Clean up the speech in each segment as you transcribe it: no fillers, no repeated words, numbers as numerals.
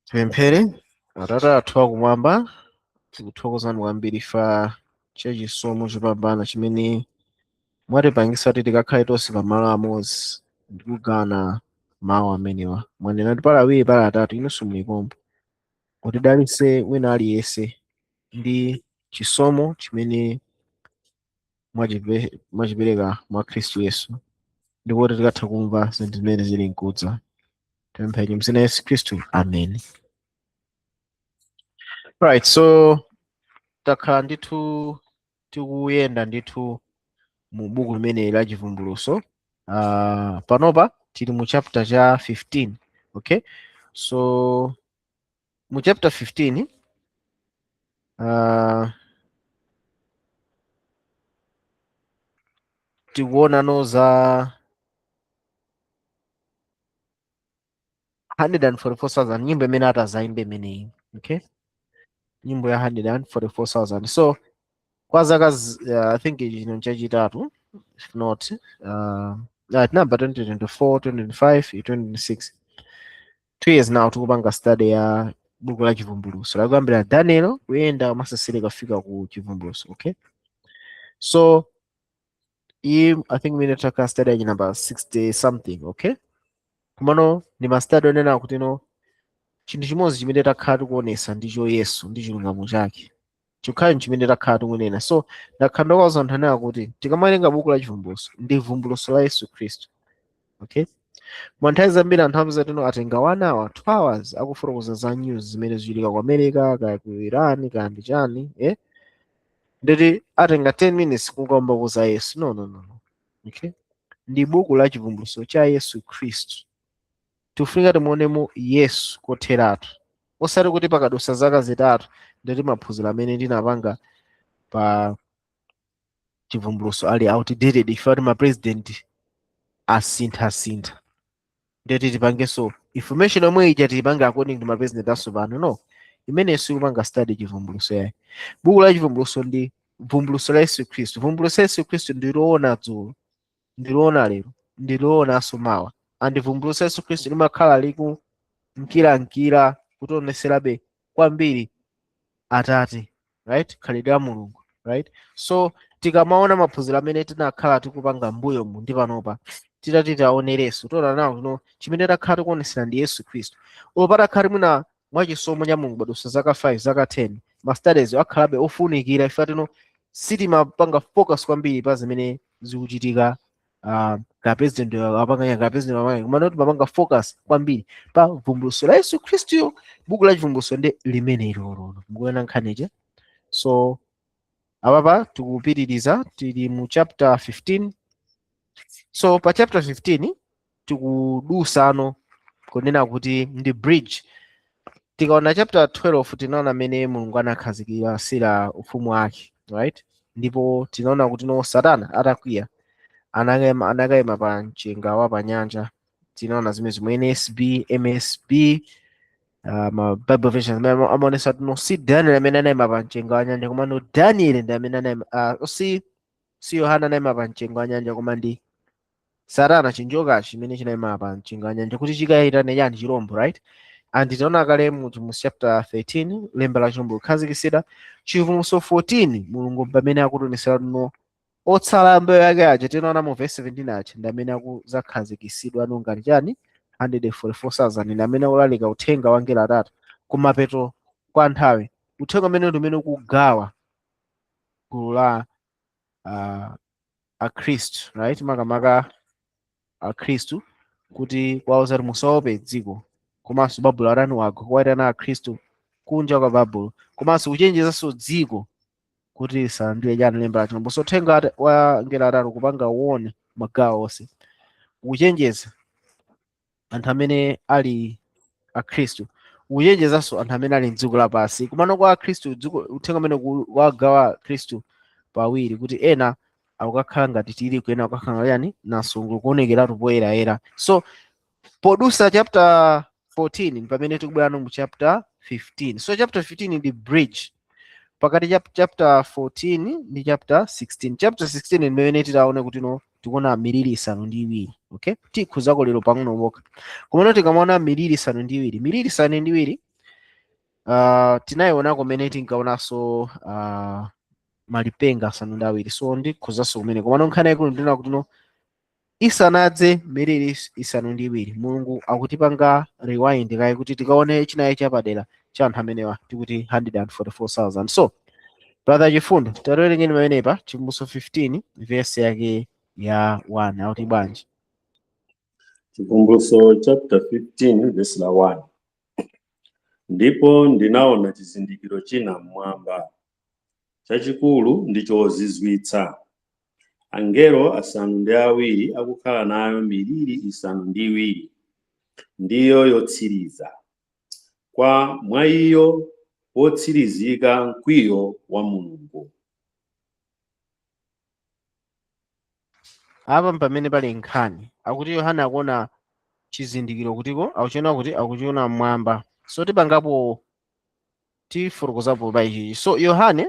Tipemphere. Atate athu akumwamba, tikuthokozani kwambiri fa chachisomo chopambana chimene mwatipangisa kuti tikakhale tonse pamalo amodzi ndikugawana mawu amenewa. Mwanena kuti pali awiri, pali atatu, inunso mulikombo. Mutidalitse wina aliyense ndi chisomo chimene mwachipereka mwa Khristu Yesu, ndipo tikatha kumva zinthu zimene zili mkudza. Tipemphere mzina Yesu Khristu, amen. Right, so takhala ndithu tikuyenda ndithu mu buku limene la Chivumbulutso. Panopa tili mu chapter cha 15. Okay, so mu chapter 15 tikuonano za 144,000, nyimbo imene atazayimbe imeneyi. Okay, nyimbo ya 144,000. So kwa zaka I think chino nchachitatu, if not number 2024, 2025, 2026, 2 years now tikupanga study ya buku la Chivumbulutso, lakuyambira Daniel kuyenda masasire kafika ku Chivumbulutso. Okay, so iyi I think mine taka study ya number 60 something. Okay, komano ndi ma study onena kuti no, chinthu chimodzi chimene takhala tikuonesa ndicho Yesu ndi chilungamo chake, chokhacho chimene takhala tikunena. So ndakhala ndikuwauza anthu anena kuti tikamawerenga buku la Chivumbulutso, ndi vumbulutso la Yesu Khristu. Okay, mwa nthawi zambiri anthu amapeza tino atenga 1 hour, 2 hours akufotokoza za news zimene zikuchitika ku America, kaya ku Iran, kaya ndi chani, eh? Nditi atenga 10 minutes kukamba za Yesu. No, no, no, no. Okay, ndi buku la Chivumbulutso cha Yesu Khristu. Tifunika timuonemo Yesu kotheratu, osati kuti pakadusa zaka 3 nditi maphunziro amene ndinapanga pa Chivumbulutso ali outdated, ife kuti ma president asinthasintha, ndeti tipangenso information yomwe ija tipange according to ma president asopano. No, imene sikupanga study Chivumbulutso yayi. Buku la Chivumbulutso ndi vumbulutso la Yesu Khristu. Vumbulutso la Yesu Khristu ndiloona dzulo, ndiloona lero, ndiloonanso mawa. And vumbulutso la Yesu Khristu limakhala likumkirankira kutioneserabe kwambiri Atate, right, khalidwe la Mulungu, right? So tikamaona maphunziro amene tinakhala tikupanga mbuyomu ndi panopa, titati taonerenso, tiona nawo no chimene takhala tikuonesera ndi Yesu Khristu. Ulo patakhala mwina mwachisomo cha Mulungu padusa zaka 5, zaka 10, ma studies akhalabe ofunikira. Ife tino sitimapanga focus kwambiri pa zimene zikuchitika, ka president apanga, ka president apanga, koma timapanga focus kwambiri pa vumbulutso la Yesu Khristu. Buku la Chivumbulutso ndi limene ilolo mukuona nkhaniche. So apapa tikupitiriza, tili mu chapter 15. So pa chapter 15 tikudusano kunena kuti ndi bridge. Tikaona chapter 12, tinaona mmene Mulungu anakhazikira sira ufumu wake, right? Ndipo tinaona kuti no, Satana atakwiya anakayima pa mchenga wa pa nyanja. Tinaona zimene zimwe NSB, MSB, ma Bible versions amene amaonesa kuti no, si Daniel amene anayima pa mchenga wa nyanja, koma no, Daniel ndi amene anayima, si Yohana anayima pa mchenga wa nyanja, koma ndi Satana, chinjoka chimene chinayima pa mchenga wa nyanja kuti chikayitane chani? Chirombo, right? And tinaona kale mu chapter 13 lemba la chirombo kukhazikitsidwa. Chivumbulutso 14, Mulungu pamene akutionesera no otsala mbewu yake aja, tinaona mu verse 17 aja, ndi amene akuzakhazikitsidwa no ngati chani? 144,000, ndi amene akulalika uthenga wa angelo atatu kumapeto kwa nthawi, uthenga umene ndi umene ukugawa gulu la akhristu, right? Makamaka akhristu, kuti kwauza kuti musaope dziko, komanso Babulo atani? Wagwa. Kuwayitana akhristu kunja kwa Babulo, komanso kuchenjezanso dziko kuti lisalandire chani? Lemba la chilombo. So uthenga wa angelo atatu kupanga uone magawo onse, kuchenjeza anthu amene ali akhristu, kuchenjezanso anthu amene ali mdziko lapansi. Kumano kwa akhristu dziko, uthenga umene wagawa akhristu pawiri, kuti ena akukakhala ngati tirigu, ena akukakhala ngati yani? Namsongole, kuonekeratu poyerayera. So podusa chapter 14, pamene tikubwerano mu chapter 15. So chapter 15 ndi bridge pakati cha chapter 14 ndi chapter 16. Chapter 16 ndi mmene titaone kuti no, tikuona miliri 7. Okay, tikhuzako lero pang'ono pokha. Komano tikamaona miliri 7, miliri 7 Tinayiona kumene tinkaonanso malipenga asanu ndi awiri, so ndikhozanso kumene. Komano nkhani yaikulu ndina kuti no, isanadze miliri isanu ndi iwiri, Mulungu akutipanga rewind kaye kuti tikaone chinayi chapadera cha anthu amenewa, tikuti 144,000. So brother Chifundo, tatiwerengeni pamenepa Chivumbulutso 15 verse yake ya 1, akuti bwanji? Chivumbulutso chapter 15 verse la 1. Ndipo ndinaona chizindikiro china mmwamba, chachikulu ndi chozizwitsa, angelo asanu ndi awiri akukhala nayo miliri isanu ndi iwiri, ndiyo yotsiriza, kwa mwa iyo potsirizika mkwiyo wa Mulungu. Apa pamene pali nkhani, akuti Yohane akuona chizindikiro kutiko, akuchiona kuti akuchiona mmwamba. So tipangapo, tifotokozapo pa ichichi. So Yohane,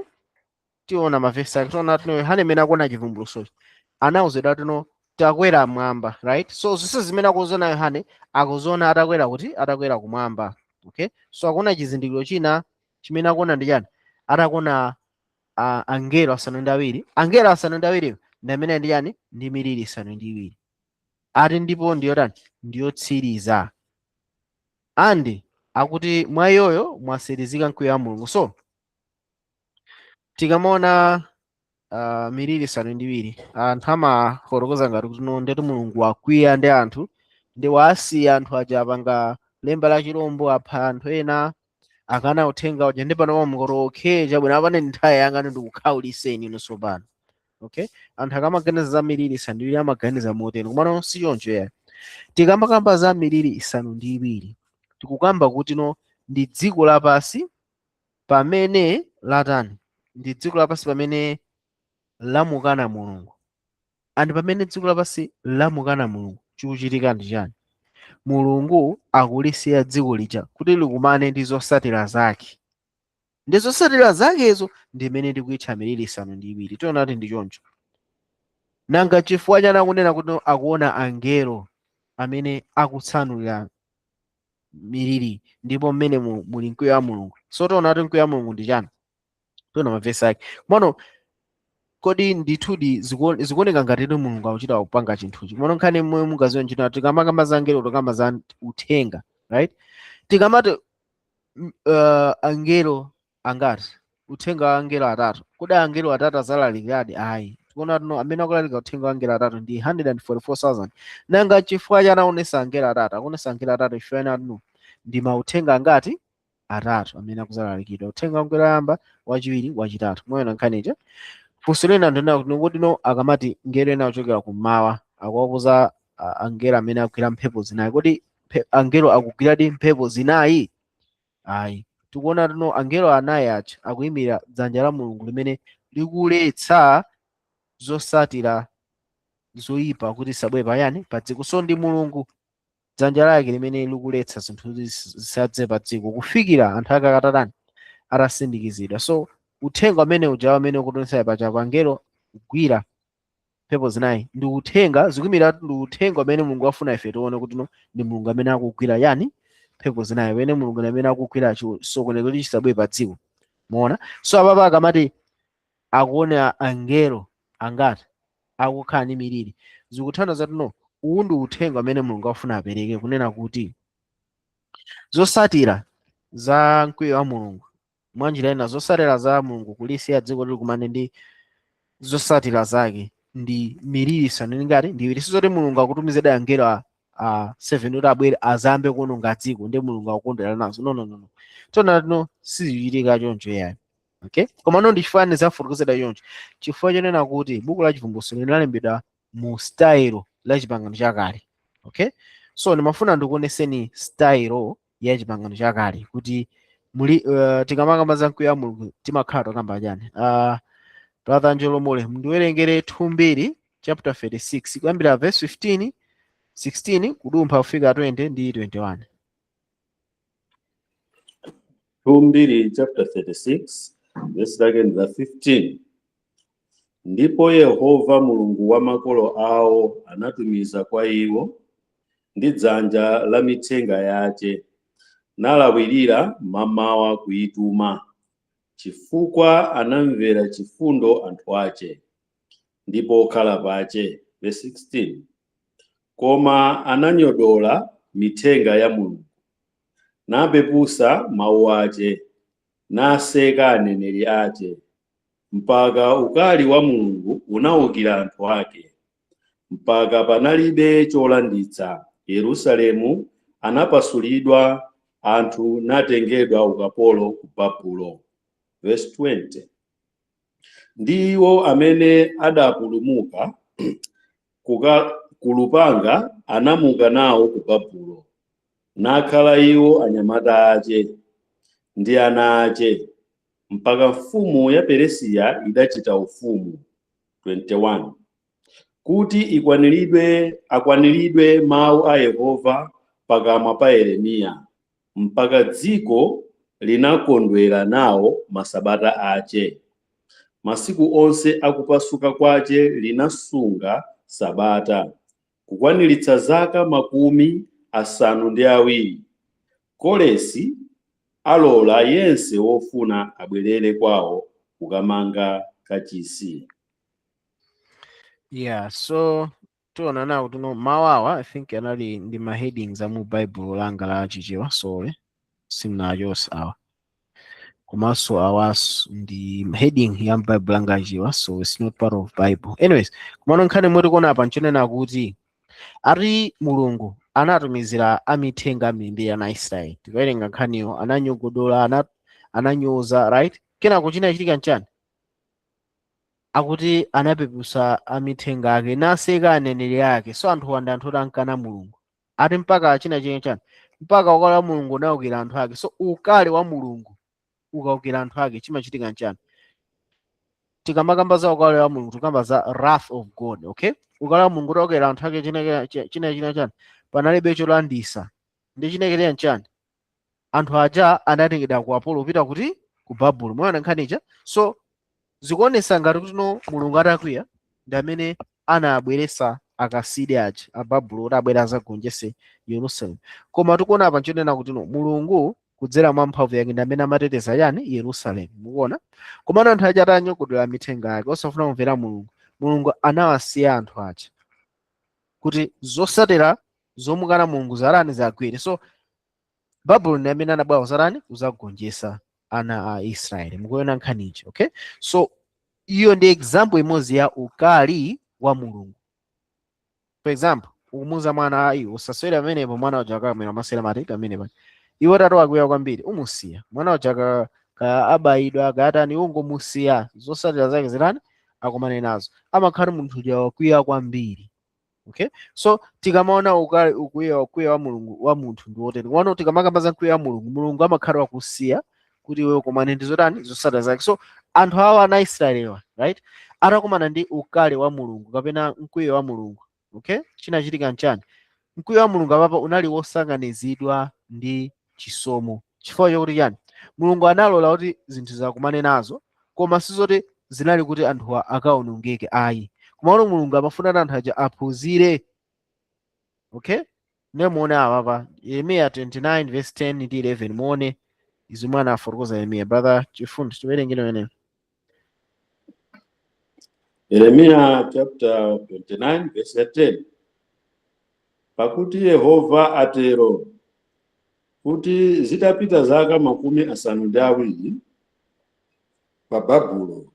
tiona mavesi ake, tiona tino Yohane imene akuona chivumbulutsochi anawuzidwa tino takwera mmwamba, right? So zonse zimene akuziona Yohane, akuziona atakwera kuti, atakwera kumwamba, okay? So akuona chizindikiro china chimene akuona ndi chani? Atakuona angelo asanu ndi awiri. Angelo asanu ndi awiri ndi amene ndi chani? Ndi miliri isanu ndi iwiri, ati ndipo ndiyotani? Ndiyotsiriza, and akuti mwa iyoyo mwatsirizika mkwiyo wa Mulungu. So tikamaona miliri isanu ndi iwiri, anthu amafotokoza ngati kuti no, ndetu Mulungu wakwiya ndi anthu, ndi wasiya anthu aja apanga lemba la chirombo, apha anthu ena, akana uthenga uja, ndi pano mukoti okay, chabwino, apane nthawi yanga ndikukhawuliseni inu tsopano, okay? Anthu akamaganiza za miliri isanu ndi iwiri amaganiza motero, komano si choncho yayi. Tikamakamba za miliri isanu ndi iwiri, tikukamba kuti no, ndi dziko lapansi pamene latani, ndi dziko lapansi pamene lamukana Mulungu. And pamene dziko lapansi lamukana Mulungu, chikuchitika ndi chani? Mulungu akulisiya dziko lija kuti likumane ndi zotsatira zake, ndi zotsatira zakezo ndi imene ndikuitcha miliri isanu ndi iwiri. Tiona kuti ndi choncho. Nanga chifukwa chani akunena kuti akuona angelo amene akutsanulira miliri, ndipo mmene muli mkwiyo wa Mulungu? So tiona kuti mkwiyo wa Mulungu ndi chani, tiona mavesi ake. Komano kodi ndithudi zikuoneka ngati kuti Mulungu akuchita kupanga chinthuchi? Komano nkhani momwe mungaziwe ntchito, tikamakamba za angelo tikamba za uthenga, right? Tikamati angelo angati, uthenga wa angelo atatu, kodi angelo atatu azalalikiradi? Ayi. Tikuona tino amene akulalika uthenga wa angelo atatu ndi 144,000. Nanga chifukwa chani akuonesa angelo atatu? Akuonesa angelo atatu chifukwa chani? Tino ndi mauthenga angati? Atatu amene akuzalalikidwa: uthenga wa angelo woyamba, wachiwiri, wachitatu. Moyona nkhanicha. Funso lina ndina kuti kodi no, akamati ngelo ena akuchokera kummawa akuwakuza angelo amene akugwira mphepo zinayi, kodi angelo akugwiradi mphepo zinayi? Ayi. Tikuona tino angelo anayi aja akuyimira dzanja la Mulungu limene likuletsa zosatira zoyipa kuti zisabwere payani? Pa dziko. So ndi Mulungu dzanja lake limene likuletsa zinthu kuti zisadze pa dziko kufikira anthu ake akatatani? Atasindikizidwa. So uthenga umene uja umene ukutonesa paja pa angelo kugwira mphepo zinayi ndi uthenga, zikuyimira ndi uthenga umene Mulungu afuna ife tione kuti no, ndi Mulungu amene akugwira yani? Mphepo zinayi, pamene Mulungu amene akugwira chisokonezo kuti chisabwere pa dziko. Muona? So apapa akamati akuona angelo angati akukhala ndi miliri, zikutanthauza kuti no, uwu ndi uthenga umene Mulungu afuna apereke, kunena kuti zosatira za mkwiyo wa Mulungu, mwanjira ina zosatira za Mulungu kulisiya dziko likumane ndi zosatira zake, ndi miliri isanu ndi ngati ndi iwiri. Sizoti Mulungu akutumizedi angelo a 7 kuti abwere azambe kuononga dziko ndi Mulungu akukondwera nazo. No, no, no, no. Tona no, sizichitika choncho yayi, okay? Koma no, ndi chifukwa zafotokozedwa choncho, chifukwa chonena kuti buku la Chivumbulutso linalembedwa mu style la Chipangano Chakale, okay? So ndimafuna ndikuoneseni style ya Chipangano Chakale kuti muli tikamakamba za mkwiyo wa Mulungu timakhala takamba chani. Brother Angelo Mole, mundiwerengere 2 Mbiri chapter 36 kuyambira verse 15, 16 kudumpha kufika 20 ndi 21. 2 Mbiri chapter 36 verse lake ndi la 15. Ndipo Yehova Mulungu wa makolo awo anatumiza kwa iwo ndi dzanja la mithenga yace, Nalawirira mamawa kuyituma, chifukwa anamvera chifundo anthu ache ndipo okhala pache. Verse 16. Koma ananyodola mithenga ya Mulungu, napepusa mawu ache, naseka aneneri ache, mpaka ukali wa Mulungu unawukira anthu ake, mpaka panalibe cholanditsa. Yerusalemu anapasulidwa, anthu natengedwa ukapolo ku Babulo. Verse 20. Ndi iwo amene adapulumuka ku lupanga anamuka nawo ku Babulo, nakhala iwo anyamata ache ndi ana ache, mpaka mfumu ya Peresiya idachita ufumu. 21. Kuti ikwaniridwe akwaniridwe mawu a Yehova pakamwa pa Yeremiya, mpaka dziko linakondwera nawo masabata ache. Masiku onse akupasuka kwache linasunga sabata, kukwaniritsa zaka 70. Koresi alola yense wofuna abwerere kwawo kukamanga kachisi. Yeah, so tiona nawo tuno mawu awa. I think anali ndi ma headings amu Bible langa la Chichewa, sorry, simnachonse awa. Komanso awaso ndi heading ya Bible langa la Chichewa, so it's not part of Bible. Anyways, komano nkhani mwe tikuona apa nchonena kuti ati Mulungu anatumizira amithenga ambirimbiri ana Israeli. Tikawerenga nkhaniyo, ananyogodola, ananyoza, right? Kenako chinachitika nchani? Akuti anapepusa amithenga ake, naseka aneneri ake. So anthu ndi anthu oti ankana Mulungu. Ati mpaka china chani? Mpaka ukali wa Mulungu unawukira anthu ake. So ukali wa Mulungu ukawukira anthu ake, chimachitika nchani? Tikamakamba za ukali wa Mulungu, tikamba za wrath of God, okay? Ukali wa Mulungu utawukira anthu ake, china chani? Panalibe cholandisa. Ndi chinekelera nchani? Anthu aja anatengedwa ku ukapolo kupita kuti? Ku Babulo. Mwaona nkhanicha? So zikuonesa ngati kuti no, Mulungu atakwiya ndi amene anabweresa Akasidi aja a Babulo kuti abwere azagonjese Yerusalemu. Koma tikuona apa nchonena kuti no, Mulungu kudzera mwa mphamvu yake ndi amene amateteza yani? Yerusalemu. Mukuona? Komano anthu aja atanyogodola mithenga yake, osafuna kumvera Mulungu, Mulungu anawasiya anthu aja kuti zosatira zomukana Mulungu zarani? Zagwere. So Babulo ndi amene anabwera kuzarani? Kuzagonjesa ana a Israeli. Mukuona nkhanichi? Okay, so iyo ndi example imodzi ya ukali wa Mulungu. For example, ukumuuza mwana, "Ayi, usaswere pamenepo." Mwana uja akamera masera mati pamenepo, iwe tatu wakwiya kwambiri, umusiya mwana uja ka abayidwa katani, ungomusiya, zosatira zake zitani? Akumane nazo. Amakhala munthu uja wakwiya kwambiri, okay? So tikamaona ukali, ukwiya wa Mulungu wa munthu ndi wotere. Wano tikamakamba za mkwiyo wa Mulungu, Mulungu amakhala wakusiya kuti iwe ukumane ndi zotani? Zosatira zake. So anthu awa, ana Israeliwa, right, atakumana ndi ukali wa Mulungu kapena mkwiyo wa Mulungu, okay, chinachitika nchani? Mkwiyo wa Mulungu apapa unali wosanganizidwa ndi chisomo. Chifukwa chokuti chani? Mulungu analola kuti zinthu zakumane nazo, koma sizoti zinali kuti anthuwa akawonongeke, ayi. Komano Mulungu amafuna kuti anthu aja aphunzire, okay? Ndiye muone apapa Yeremiya 29 verse 10 ndi 11. Muone izi mwana afotokoza Yeremiya. Brother Chifundo, tiwerengere weneyo. Yeremiya chapter 29 verse 10. Pakuti Yehova atero, kuti zitapita zaka 70 pa Babulo,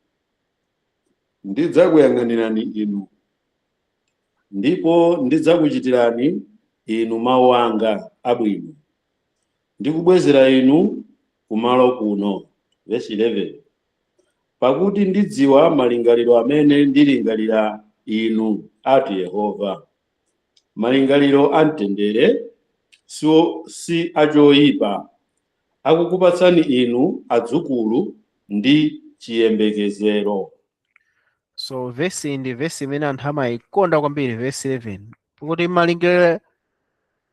ndidzakuyang'anirani inu, ndipo ndidzakuchitirani inu mawu anga abwino, ndikubwezera inu kumalo kuno. Verse 11. Pakuti ndidziwa malingaliro amene ndilingalira inu, ati Yehova, malingaliro a mtendere, si achoyipa, akukupatsani inu adzukulu ndi chiyembekezero. So vesi ndi vesi imene anthu amayikonda kwambiri, vesi 11, kuti malingaliro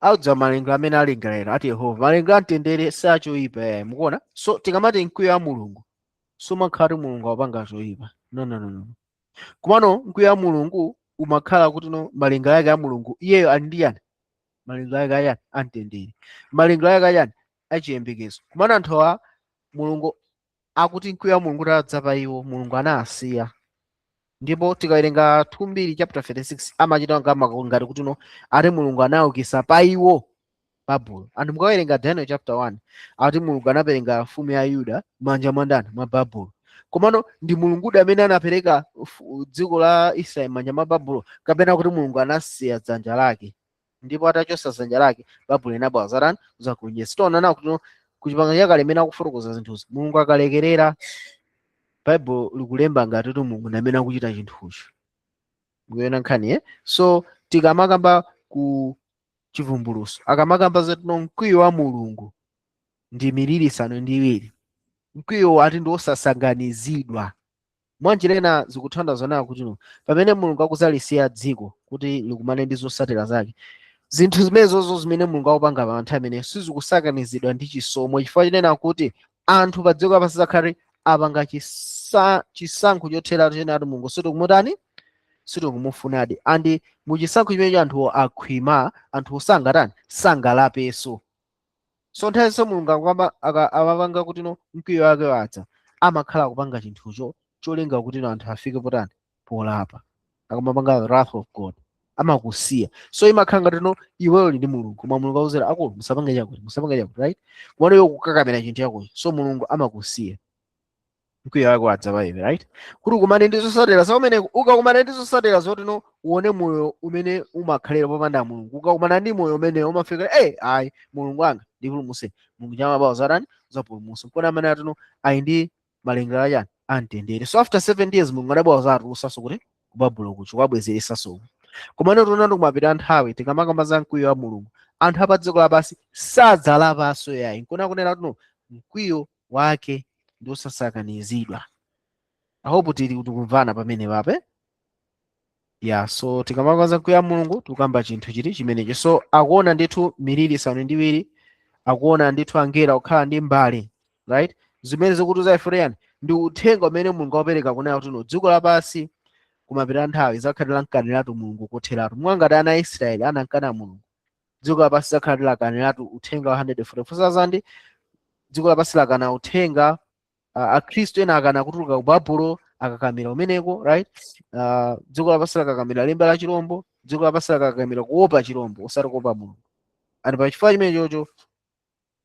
audza, malingaliro amene alingalira, ati Yehova, malingaliro amtendere, si achoyipa. Yayi, mukuona? So tikamati mkwiyo wa Mulungu, sumakhala kuti Mulungu akupanga choyipa. No, no, no, no. Komano mkwiyo wa Mulungu umakhala kuti no, malingaliro ake a Mulungu, iyeyo ali ndi yani? Malingaliro ake ayani? Amtendere. Malingaliro ake ayani? Achiyembekezo. Kumana anthu awa, Mulungu akuti mkwiyo wa Mulungu utadza pa iwo, Mulungu anasiya. Ndipo tikawerenga 2 chapter 36, amachita ngati kuti no, ati Mulungu anaukisa pa iwo Babulo. Anthu mukawerenga Daniel chapter 1, ati Mulungu anapereka mfumu ya Yuda manja mwa ndani? Mwa Babulo. Komano ndi Mulungudi amene anapereka dziko la Israeli manja mwa Babulo, kapena kuti Mulungu anasiya dzanja lake, ndipo atachosa dzanja lake, Babulo inabwera zatani? Kuzagonjetsa. Tiona nawo kuti no, kuchipangano chakale imene akufotokoza zinthuzi, Mulungu akalekerera, Bible likulemba ngati kuti Mulungu ndi amene akuchita chinthucho. Mukuona nkhani, eh? So tikamakamba ku Chivumbuluso, akamakamba zatino mkwiyo wa Mulungu ndi miliri isanu ndi iwiri, mkwiyo ati ndi osasanganizidwa. Mwanjira ina zikuthandiza nawo kuti no, pamene Mulungu akuzalisiya dziko kuti likumane ndi zotsatira zake, zinthu zimenezozo zimene Mulungu akupanga pa nthawi imeneyo sizikusakanizidwa ndi chisomo, chifukwa chinena kuti anthu pa dziko lapansi zakhale apanga chisankho chotheratu chenati Mulungu sitikumutani, sitikumufunadi. And muchisankho chimenecho anthu akhwima, anthu sangatani? Sangalapenso. So nthawi zonse Mulungu amapanga kuti no, mkwiyo wake wadza, amakhala akupanga chinthucho cholinga kuti no, anthu afike potani? Polapa. Akamapanga wrath of God, amakusiya. So imakhala ngati no, iweyo uli ndi Mulungu, koma Mulungu akuzera, "Akulu, musapange chakuti, musapange chakuti," right? Kumene iwe kukakamira chinthu chakuti, so Mulungu amakusiya, mkwiyo wake wadza pa iwe, right? Kuti ukumane ndi zotsatira za umene, ukakumana ndi zotsatira zoti no, uone moyo umene umakhalira popanda Mulungu. Ukakumana ndi moyo umene umafika, "Hey, ayi, Mulungu wanga, ndipulumutse," Mulungu chamabawa zatani? Zapulumutsa. Nkona amene atino ayi ndi malingaliro achani? Amtendere. So after 7 years Mulungu adabwa zatulusaso kuti ku Babulo kucho kwabwezeresaso. Komano tiona kumapita nthawi, tikamakamba za mkwiyo wa Mulungu, anthu apa dziko lapansi sadzalapanso yayi. Nkona kunena kuti no, mkwiyo wake ndi osasakanizidwa. I hope tili tikumvana pamene pape. Yeah, so tikamakamba za mkwiyo wa Mulungu, tikukamba chinthu chiti? Chimenecho. So akuona ndithu miliri isanu ndi iwiri, akuona ndithu angelo kukhala ndi mbale, right? Zimene zikutiuza ife yani? Ndi uthenga umene Mulungu wapereka kunena kuti no, dziko lapansi kumapita nthawi zakhalira mkaniratu Mulungu kotheratu. Mwangati ana a Israeli anankana Mulungu, dziko lapansi zakhala lakaniratu uthenga wa 144,000. Dziko lapansi lakana uthenga, akhristu ena akana kutuluka ku Babulo, akakamira umeneko, right? Dziko lapansi lakakamira lemba la chirombo, dziko lapansi lakakamira kuopa chirombo osati kuopa Mulungu. And pachifukwa chimene chocho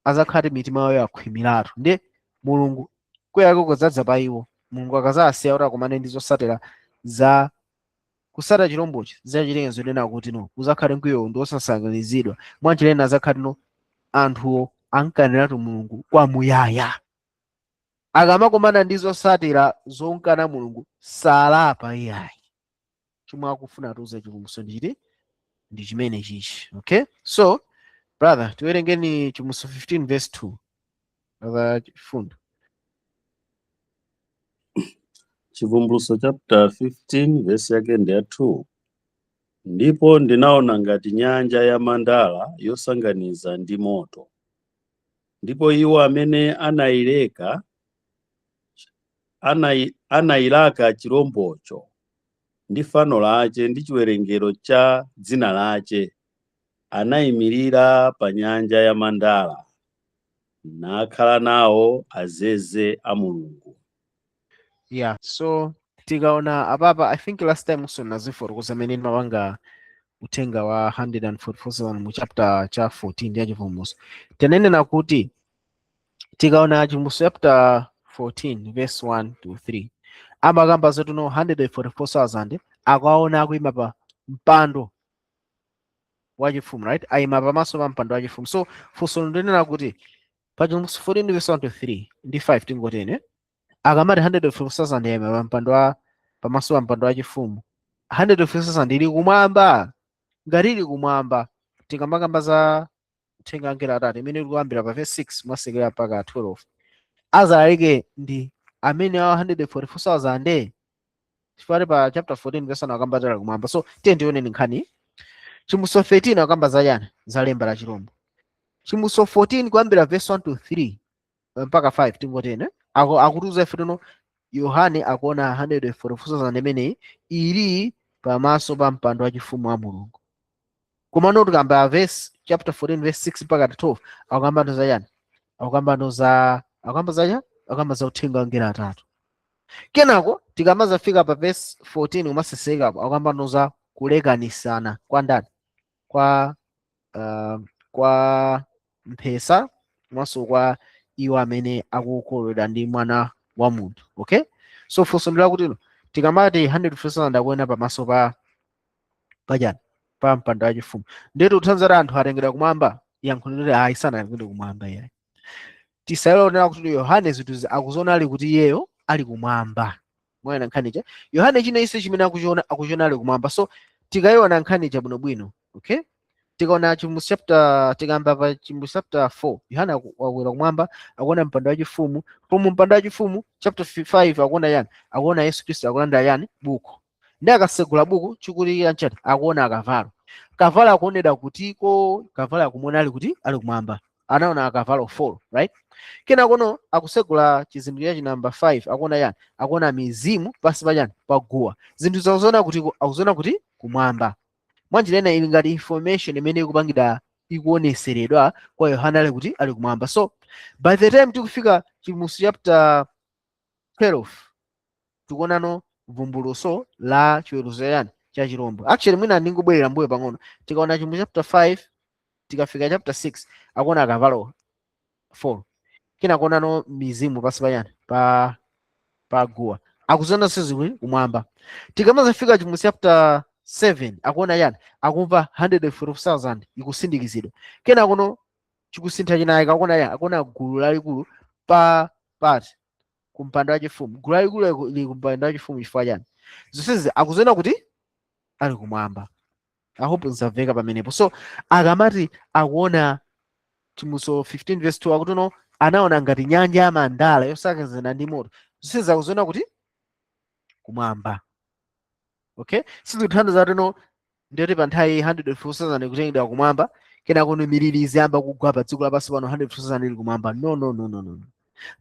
azakhati mitima yawo yakhwimiratu, ndi Mulungu kweyake kudzadza pa iwo. Mulungu akazasiya kuti akumane ndi zotsatira za kusata chirombochi, zachitenga zonena kuti no, uzakhale mkwiyo ndi osasanganizidwa. Mwanjira ina azakhati no, anthuwo ankaniratu Mulungu kwamuyaya. Akamakumana ndi zotsatira zonkana Mulungu, salapa iyayi. Chomwe akufuna atiuze Chivumbulutso ndichiti? Ndi chimene chichi. Okay, so brother, tiwerengeni Chivumbulutso 15 verse 2, brother Chifundo. Chivumbulutso chapter 15, verse yake ndi ya 2. Ndipo ndinaona ngati nyanja ya mandala yosanganiza ndi moto, ndipo iwo amene anayileka anayilaka chirombocho ndi fano lache ndi chiwerengero cha dzina lache anayimirira pa nyanja ya mandala, nakhala nawo azeze a Mulungu. Yeah, so tikaona apapa, I think last time so nazifotokoza amene ndimapanga uthenga wa 144,000 mu chapter cha 14 ya Chivumbulutso. Tinanena kuti tikaona Chivumbulutso chapter 14 verse 1 to 3, amakamba zoti no, 144,000 akaona akuyima pa mpando wachifumu, right? Ayima pamaso pa mpando wachifumu. So funso ndinena kuti pa Chivumbulutso 14 verse 1 to 3 ndi 5, tingotene, akamati 144,000 ayima pa mpando wa pamaso pa mpando wachifumu, 144,000 ili kumwamba? Ngati ili kumwamba, tikamakamba za uthenga angelo atatu imene ikuyambira pa verse 6 mwasekera mpaka 12, azalalike ndi amene awa 144,000? Chifukwa pa chapter 14 verse 1 akamba tala kumwamba. So tiye tioneni nkhani. Chivumbulutso 13 akamba za chani? Za lemba la chirombo. Chivumbulutso 14 kuyambira verse 1 to 3 mpaka 5, tingotene, akutiuza ife tuno Yohane akuona 144,000 imeneyi ili pamaso pa mpando wachifumu wa Mulungu. Komano tikamba verse chapter 14 verse 6 mpaka 12, akukamba za chani? Akukambano za, akukamba zacha, akukamba za uthenga wa angelo atatu. Kenako tikamazafika pa verse 14 kumasesekapo, akukambano za kulekanisana kwa ndani, kwa mphesa komanso kwa iwo amene akukolowedwa ndi mwana wa munthu. Okay, so funso ndi lakuti no, tikamati 100% akuona pamaso pa pachani, pa mpando wachifumu, ndiye kuthandiza kuti anthu atengedwa kumwamba? Yankho ndiloti ayi, sanatengedwe kumwamba iyayi. Tisayelonera kuti Yohane zinthu akuziona ali kuti iyeyo ali kumwamba. Mwaona nkhanicha Yohane china iso chimene akuchiona, akuchiona ali kumwamba. So tikayiona nkhanicha bwinobwino, okay, tikaona Chivumbulutso chapter, tikamba pa Chivumbulutso chapter 4, Yohane wakwera kumwamba, akuona mpando wachifumu. Pomwe mpando wachifumu, chapter 5, akuona yani? Akuona Yesu Khristu akulandira yani? Buku. Ndi akasegula buku, chikutikira nchati? Akuona akavalo. Kavalo akuonedwa kutiko? Kavalo akumuona ali kuti? Ali kumwamba. Anaona akavalo 4, right? Kenakono akusegula chizindikiro cha namba 5, akuona yani? Akuona mizimu pansi pa chani? Pa guwa. Zinthu zakuziona kuti akuziona kuti kumwamba. Mwanjira ina ili ngati information imene ikupangidwa, ikuoneseredwa kwa Yohane ali kuti? Ali kumwamba. So by the time tikufika Chivumbulutso chapter 12, tikuonano vumbulutso la chiweruzo yani cha chirombo. Actually mwina ndingobwerera mbuyo pang'ono. Tikaona Chivumbulutso chapter 5, tikafika chapter 6, akuona akavalo 4. Kena kuonano mizimu pansi pa yani, pa guwa, akuziona zikuli kumwamba. Tikamazafika Chivumbulutso chapter 7, akuona yani? Akumva 144,000 ikusindikizidwa. Kena kuno chikusintha chinayi, akuona yani? Akuona gulu lalikulu pa pati kumpando wachifumu. Gulu lalikulu lili kumpando wachifumu chifukwa chani? Zonsezi akuziona kuti ali kumwamba. I hope nzamveka pamenepo. So akamati akuona Chivumbulutso 15 verse 2, akuti no, anaona ngati nyanja ya mandala yosakazana ndi moto. Zonsezi akuziona kuti kumwamba. Okay, sizikuthandiza kuti no, ndiyoti pa nthawi 104,000 kutengedwa kumwamba, kenako no miliri iziyamba kugwa pa dziko lapansi pano, 104,000 ili kumwamba. No, no, no, no, no.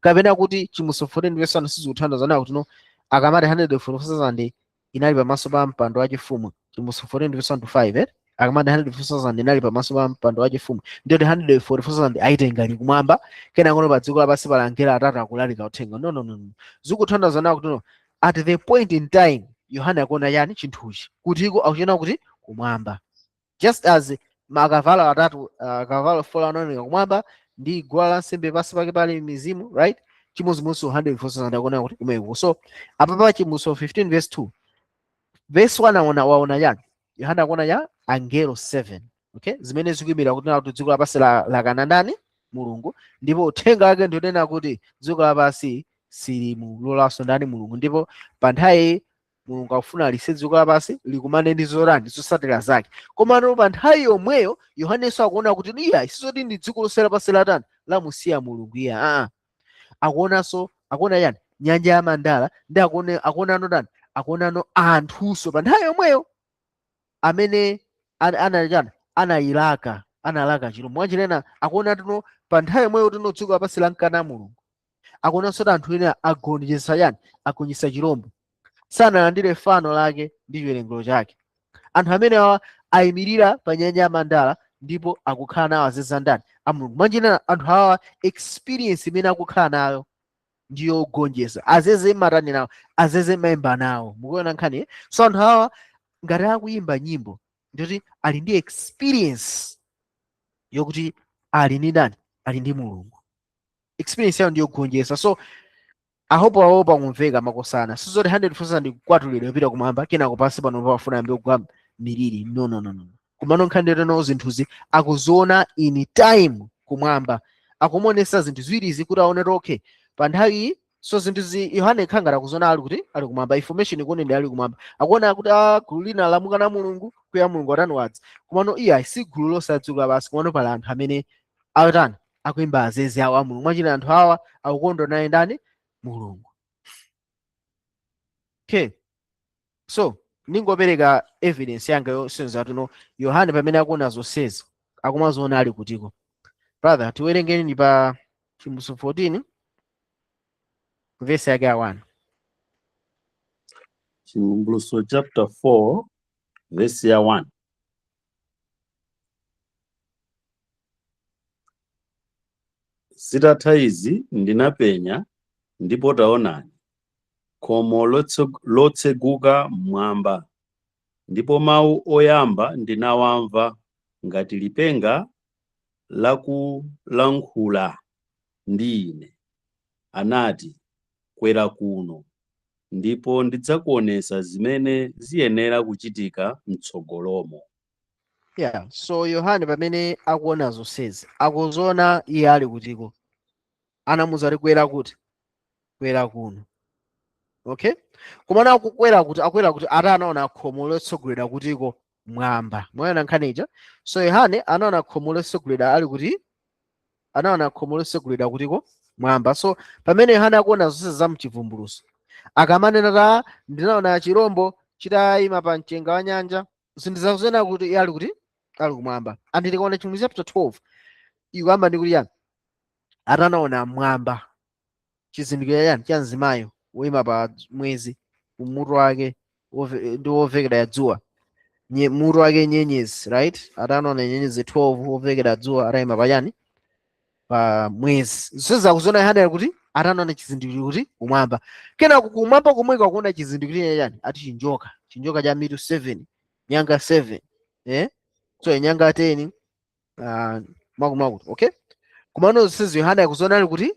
Kapena kuti Chivumbulutso 14 verse 1 sizikuthandiza nawo kuti no, akamati 104,000 inali pamaso pa mpando wachifumu, Chivumbulutso 14 verse 1 to 5, eh? Akamati 104,000 inali pamaso pa mpando wachifumu, ndiyoti 144,000 ayitenga ili kumwamba, kenako pa dziko lapansi pali angelo atatu akulalika uthenga. No, no, no, no. Zikuthandiza nawo kuti no, at the point in time Yohane akuona yani chinthuchi kutiko? Akuchiona kuti kumwamba. Just as makavalo atatu, akavalo 4 anaoneka kumwamba ndi guwa lansembe pansi pake pali mizimu, right? Chimodzimodzi 104,000 akuona kuti kumeko. So apa pa Chivumbulutso 15 verse 2, verse 1, aona, waona yani? Yohane akuona ya angelo 7, okay, zimene zikuyimira kuti kuti dziko lapansi lakana ndani? Mulungu. Ndipo uthenga wake ndionena kuti dziko lapansi silimulolanso ndani? Mulungu. Ndipo pa nthawi Mulungu akufuna alise dziko lapansi likumane ndi zotani? Zotsatira zake. Komano pa nthawi yomweyo Yohanenso akuona kuti iya, sizoti ndi dziko lonse lapansi latani, lamusiya Mulungu iya. Aa, akuonanso, akuona yani? Nyanja ya mandala. Ndi akuonano ndani? Akuonano anthunso pa nthawi yomweyo amene anachani, anayilaka, analaka chirombo. Mwanjira akuona tuno pa nthawi yomweyo tuno dziko lapansi lankana Mulungu, akuonanso kuti anthu ena agonjetsa yani? Agonjetsa chirombo, sanalandire fano lake ndi chiwerengero chake. Anthu amene awa ayimirira pa nyanja ya mandala ndipo akukhala nawo azeza ndani? A Mulungu. Mwanjira anthu awa experience imene akukhala nayo ndiyo gonjetsa. Azeze matani nawo, azeze mayimba nawo. Mukuona nkhani, eh? So anthu awa ngati akuyimba nyimbo, ndikuti ali ndi experience yokuti ali ndi ndani? Ali ndi Mulungu. Experience yawo ndiyo gonjetsa. So I hope awo pakumveka makosana. Sizoti 100% kukwatulidwa kupita kumwamba, kenako pansi pano pafuna ambe kugwa miliri. No, no, no, no. Kumano nkhani ndeteno zinthuzi akuziona in time kumwamba, akumonesa zinthu ziwirizi kuti aone kuti okay, pa nthawi iyi. So zinthu zi Yohane khangara akuziona ali kuti? Ali kumwamba. Information ikuoneni ali kumwamba, akuona kuti a gulu lina lamukana Mulungu, kuya Mulungu atani? Wadza. Komano iya, si gulu lonse la dziko lapansi, komano pali anthu amene akutani? Akuimba azeze awo a Mulungu. Mwachina anthu awa akukondwa naye ndani? Mulungu. Okay, so ningopereka evidence yanga yosonyeza kuti no, Yohane pamene akuona zonsezi akumaziona ali kutiko? Brother, tiwerengeni ndi pa Chivumbulutso 14 verse yake ya 1. Chivumbulutso chapter 4 verse ya 1. Zitatha izi ndinapenya, ndipo taonani, khomo lotseguka mmwamba, ndipo mawu oyamba ndinawamva ngati lipenga lakulankhula ndi ine, anati, "Kwera kuno, ndipo ndidzakuonetsa zimene ziyenera kuchitika m'tsogolomo." Yeah, so Yohane pamene akuona zonsezi, akuziona iye ali kutiko? Anamuza kuti, "Kwera kuti? Kwera kuno." Okay, komana akukwera kuti? Akwera kuti? Ati anaona khomo lotsogolera kutiko? Mwamba. Mwaona nkhani ija? So Yohane anaona khomo lotsogolera ali kuti? Anaona khomo lotsogolera kutiko? Mwamba. So pamene Yohane akuona zonse za mchivumbuluso, akamanena ta "Ndinaona chirombo chitayima pa mchenga wa nyanja," zinthu zakuzena kuti iye ali kuti? Ali kumwamba. And tikaona Chivumbulutso chapter 12, ikuyamba ndi kuti yani? Atanaona mwamba chizindikiro yani? Cha mzimayo woyima pa mwezi, umutu wake ndi wovekera ya dzuwa, mutu wake nyenyezi, right? Atanaona nyenyezi 12, wovekera dzuwa, atayima pa chani? Pa mwezi. Zonse zakuziona Yohane kuti atanaona chizindikiro kuti? Kumwamba. Kenako kumwamba komweko akuona chizindikiro chani? Ati chinjoka, chinjoka cha mitu 7, nyanga 7, eh, so nyanga 10, makumakuti. Okay, kumano zonse Yohane akuziona ali kuti?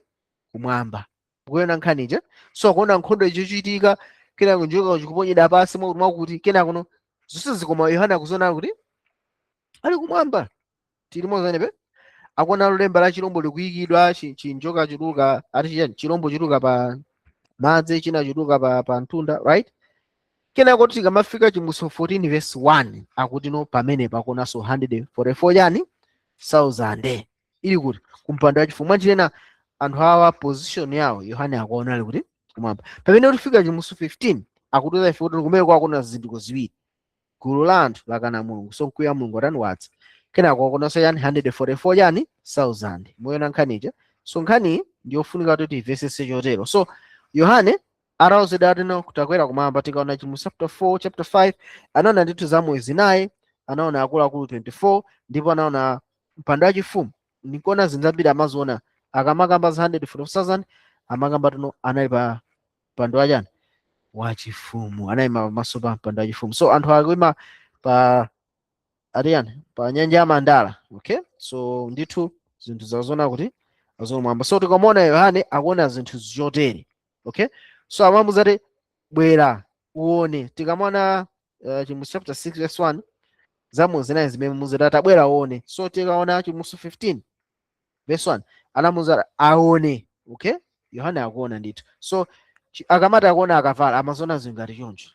Kumwamba. Kuona nkhani ija? So akuona nkhondo ichichitika, kenako njoka chikuponyedwa pasi, mwakuti mwakuti, kenako no zonse zikoma Yohane akuziona ali kuti? Ali kumwamba. Tili mozanepe? Akuona lemba la chilombo likuyikidwa, chinjoka chituluka, ati chiyani? Chilombo chituluka pa madzi, china chituluka pa mtunda, right? Kenako tikamafika Chivumbulutso 14 verse 1, akuti no, pamene pakuonanso 144 chani? Thousand ili kuti? Kumpando wachifumu. Mwanjirena anthu awa position yawo Yohane akuona ali kuti? Kumwamba. Pamene tifika Chivumbulutso 15, akutiuza ife kuti kumene kwakuona zizindikiro ziwiri: gulu la anthu lakana Mulungu, so mkwiyo wa Mulungu atani? Wadza. Kenako akuonanso yani? 144 chani? Thousand. Moyona nkhani ija? So nkhani ndiyofunika kuti timvesese chotero. So Yohane atawuzidwa atino kutakwera kumwamba, tikaona Chivumbulutso chapter 4, chapter 5, anaona ndithu zamoyo zinayi, anaona akuluakulu 24, ndipo anaona mpando wachifumu. Ndikuona zinthu zambiri amaziona. Akamakamba za 144,000, amakamba tuno anali pa mpando wachani? Wachifumu. Anayima pamaso pa mpando wachifumu. So anthu akuyima pa atiyani? Pa nyanja ya mandala. Okay, so ndithu zinthu zazoona kuti azomwamba. So tikamaona Yohane akuona zinthu zotere, okay, so amamuza kuti, "Bwera uone." Tikamaona Chivumbulutso chapter 6 verse 1, zamoyo zinayi zimene muzati, "Tabwera uone." So tikaona Chivumbulutso 15 verse 1, anamuza aone. Okay, Yohane akuona ndithu. So akamati akuona akavala, amaziona zinthu ngati choncho.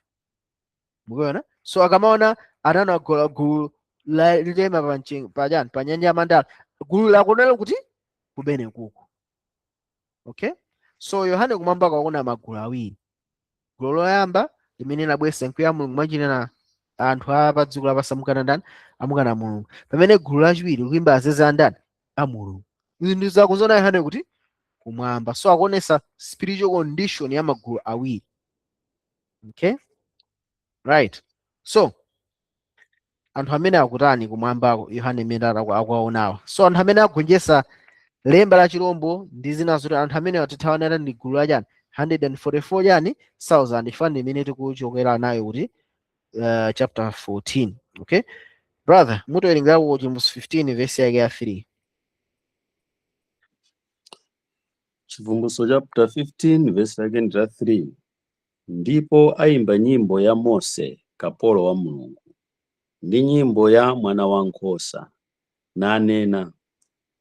Mukuona? So akamaona anaona gulu litema pa pa chani? Pa nyanja ya mandala. Gulu lakuonera kuti kumene kuku. Okay, so Yohane kumwamba akaona magulu awiri: gulu loyamba limene labwesa mkwiyo wa Mulungu, mwachinena anthu a pa dziko lapansi amukana ndani? Amukana Mulungu. Pamene gulu lachiwiri likuimba azeze a ndani? A Mulungu. Izi ndi zakuziona Yohane kuti? Kumwamba. So akuonesa spiritual condition ya magulu awiri. Okay, right, so anthu amene akutani kumwambako Yohane imene akuwaonawa? So anthu amene agonjetsa lemba la chilombo ndi zina zoti, anthu amene atithawanira ndi gulu la chani? 144 chani? Thousand. Ifani imene tikuchokera nayo kuti chapter 14. Okay, brother, mutowerengerako Chivumbulutso 15 verse yake ya 3. Chivumbulutso chapter 15 verse yake ndi la 3. Ndipo ayimba nyimbo ya Mose kapolo wa Mulungu, ndi nyimbo ya Mwana Wankhosa, nanena,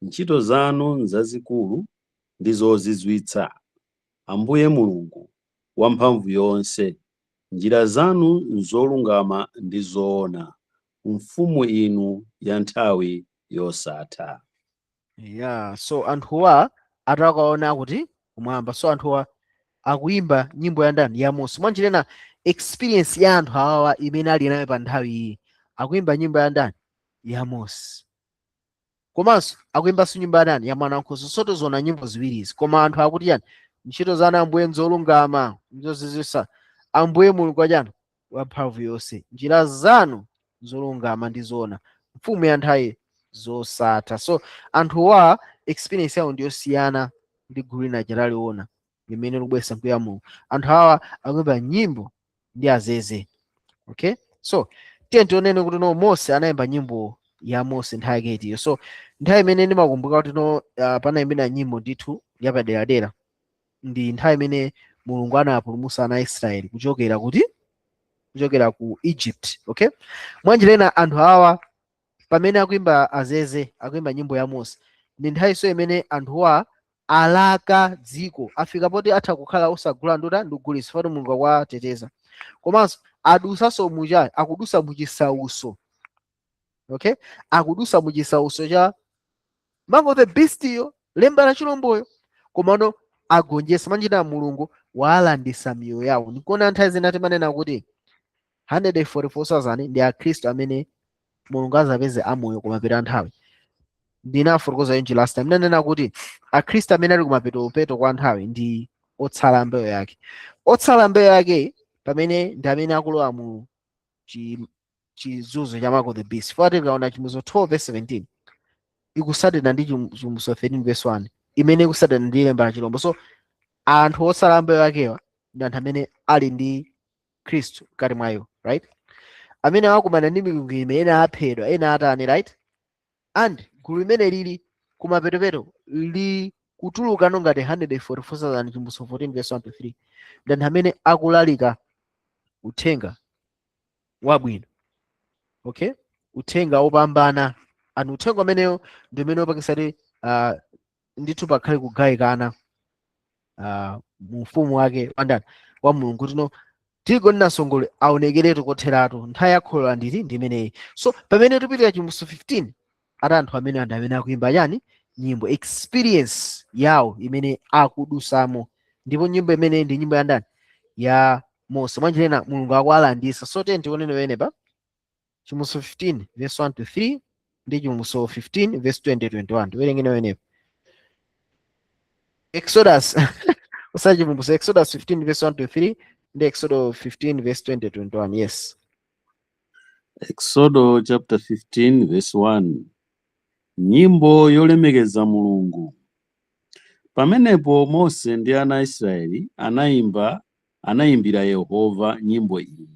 "Ntchito zanu nzazikulu ndi zozizwitsa, Ambuye Mulungu wamphamvu yonse. Njira zanu nzolungama ndi zoona, mfumu inu ya nthawi yosatha." Yeah, so anthuwa atakaona kuti? Kumwamba. So anthuwa akuimba nyimbo ya ndani? Ya Mose. Mwanjirena experience ya anthu awawa imene ali nayo pa nthawi iyi, akuimba nyimbo ya ndani? Ya Mose. Komanso akuimbanso nyimbo ya ndani? Ya Mwana Wankhosa. So tizoona nyimbo ziwirizi, koma anthu akuti yani? "Ntchito zanu, Ambuye, nzolungama, nzozizwitsa, Ambuye Mulungu wachani? Wamphamvu yonse. Njira zanu zolungama ndi zoona, mfumu ya nthawi zosatha." So anthuwa Experience yawo ndiyosiyana ndi gulu lina laliona limene likubweretsa mkwiyo wa Mulungu. Anthu awa akuimba nyimbo ndi azeze. Okay, so tiye tionene kuti no, Mose anayimba nyimbo ya Mose nthawi yake itiyo. So nthawi imene ndimakumbuka kuti no, panayimbidwa nyimbo ndithu yapaderadera ndi nthawi imene Mulungu anapulumutsa ana a Israeli kuchokera kuti? Kuchokera ku Egypt. Okay, mwanjira ina anthu awa pamene akuimba azeze, akuimba nyimbo ya Mose, ndi nthawinso imene anthuwa alaka dziko, afika poti atha kukhala osagula nduta ndi kugulitsa poti Mulungu akuwateteza, komanso adusanso mucha akudusa muchisauso. Okay, akudusa muchisauso cha mark of the beast iyo, lemba la chilomboyo, komano agonjetsa. Mwanjira Mulungu walandisa miyoyo yawo. Ndikuona nthawi zina timanena kuti 144,000 ndi Akhristu amene Mulungu azapeze amoyo kumapeto a nthawi. Ndinafotokoza yonji last time, ndinanena kuti Akhristu amene ali kumapetopeto kwa nthawi ndi otsala mbewu yake. Otsala mbewu yake pamene ndi amene akulowa mu chizunzo cha mark of the beast. Foti tikaona Chivumbulutso 12 verse 17 ikusatira ndi Chivumbulutso 13 verse 1 imene ikusatira ndi lemba la chilombo. So anthu otsala mbewu yakewa ndi anthu amene ali ndi Khristu mkati mwa iwo, right? Amene akumana ndi mikwingwirima, ena aphedwa, ena atani, right? And gulu limene lili kumapetopeto likutuluka ngati 144,000, Chivumbulutso 14 verse 1 to 3, ndi anthu amene akulalika uthenga wabwino, okay, uthenga wopambana. Anthu uthenga umenewo ndi umene upangisa kuti ndithu pakhale kugawikana mu ufumu wake wandani? Wa Mulungu, kuti no, tirigu ndi namsongole aonekeretu kotheratu. Nthawi yakholola nditi ndi imeneyi. So pamene tipitira Chivumbulutso 15, ati anthu amene akuimba chani? Nyimbo, experience yawo imene akudusamo. Ndipo nyimbo imene ndi nyimbo ya ndani? Ya Mose. Mwanjira ina Mulungu akuwalandisa. So tiye tionene pamenepa Chivumbulutso 15 verse 1 to 3 ndi Chivumbulutso 15 verse 20 21. Tiwerengene pamenepa Exodus, usati Chivumbulutso, Exodus 15 verse 1 to 3 ndi Exodus 15 verse 20 21. Yes. Exodo chapter 15 verse 1. Nyimbo yolemekeza Mulungu. Pamenepo Mose ndi ana a Israeli anayimbira Yehova nyimbo iyi,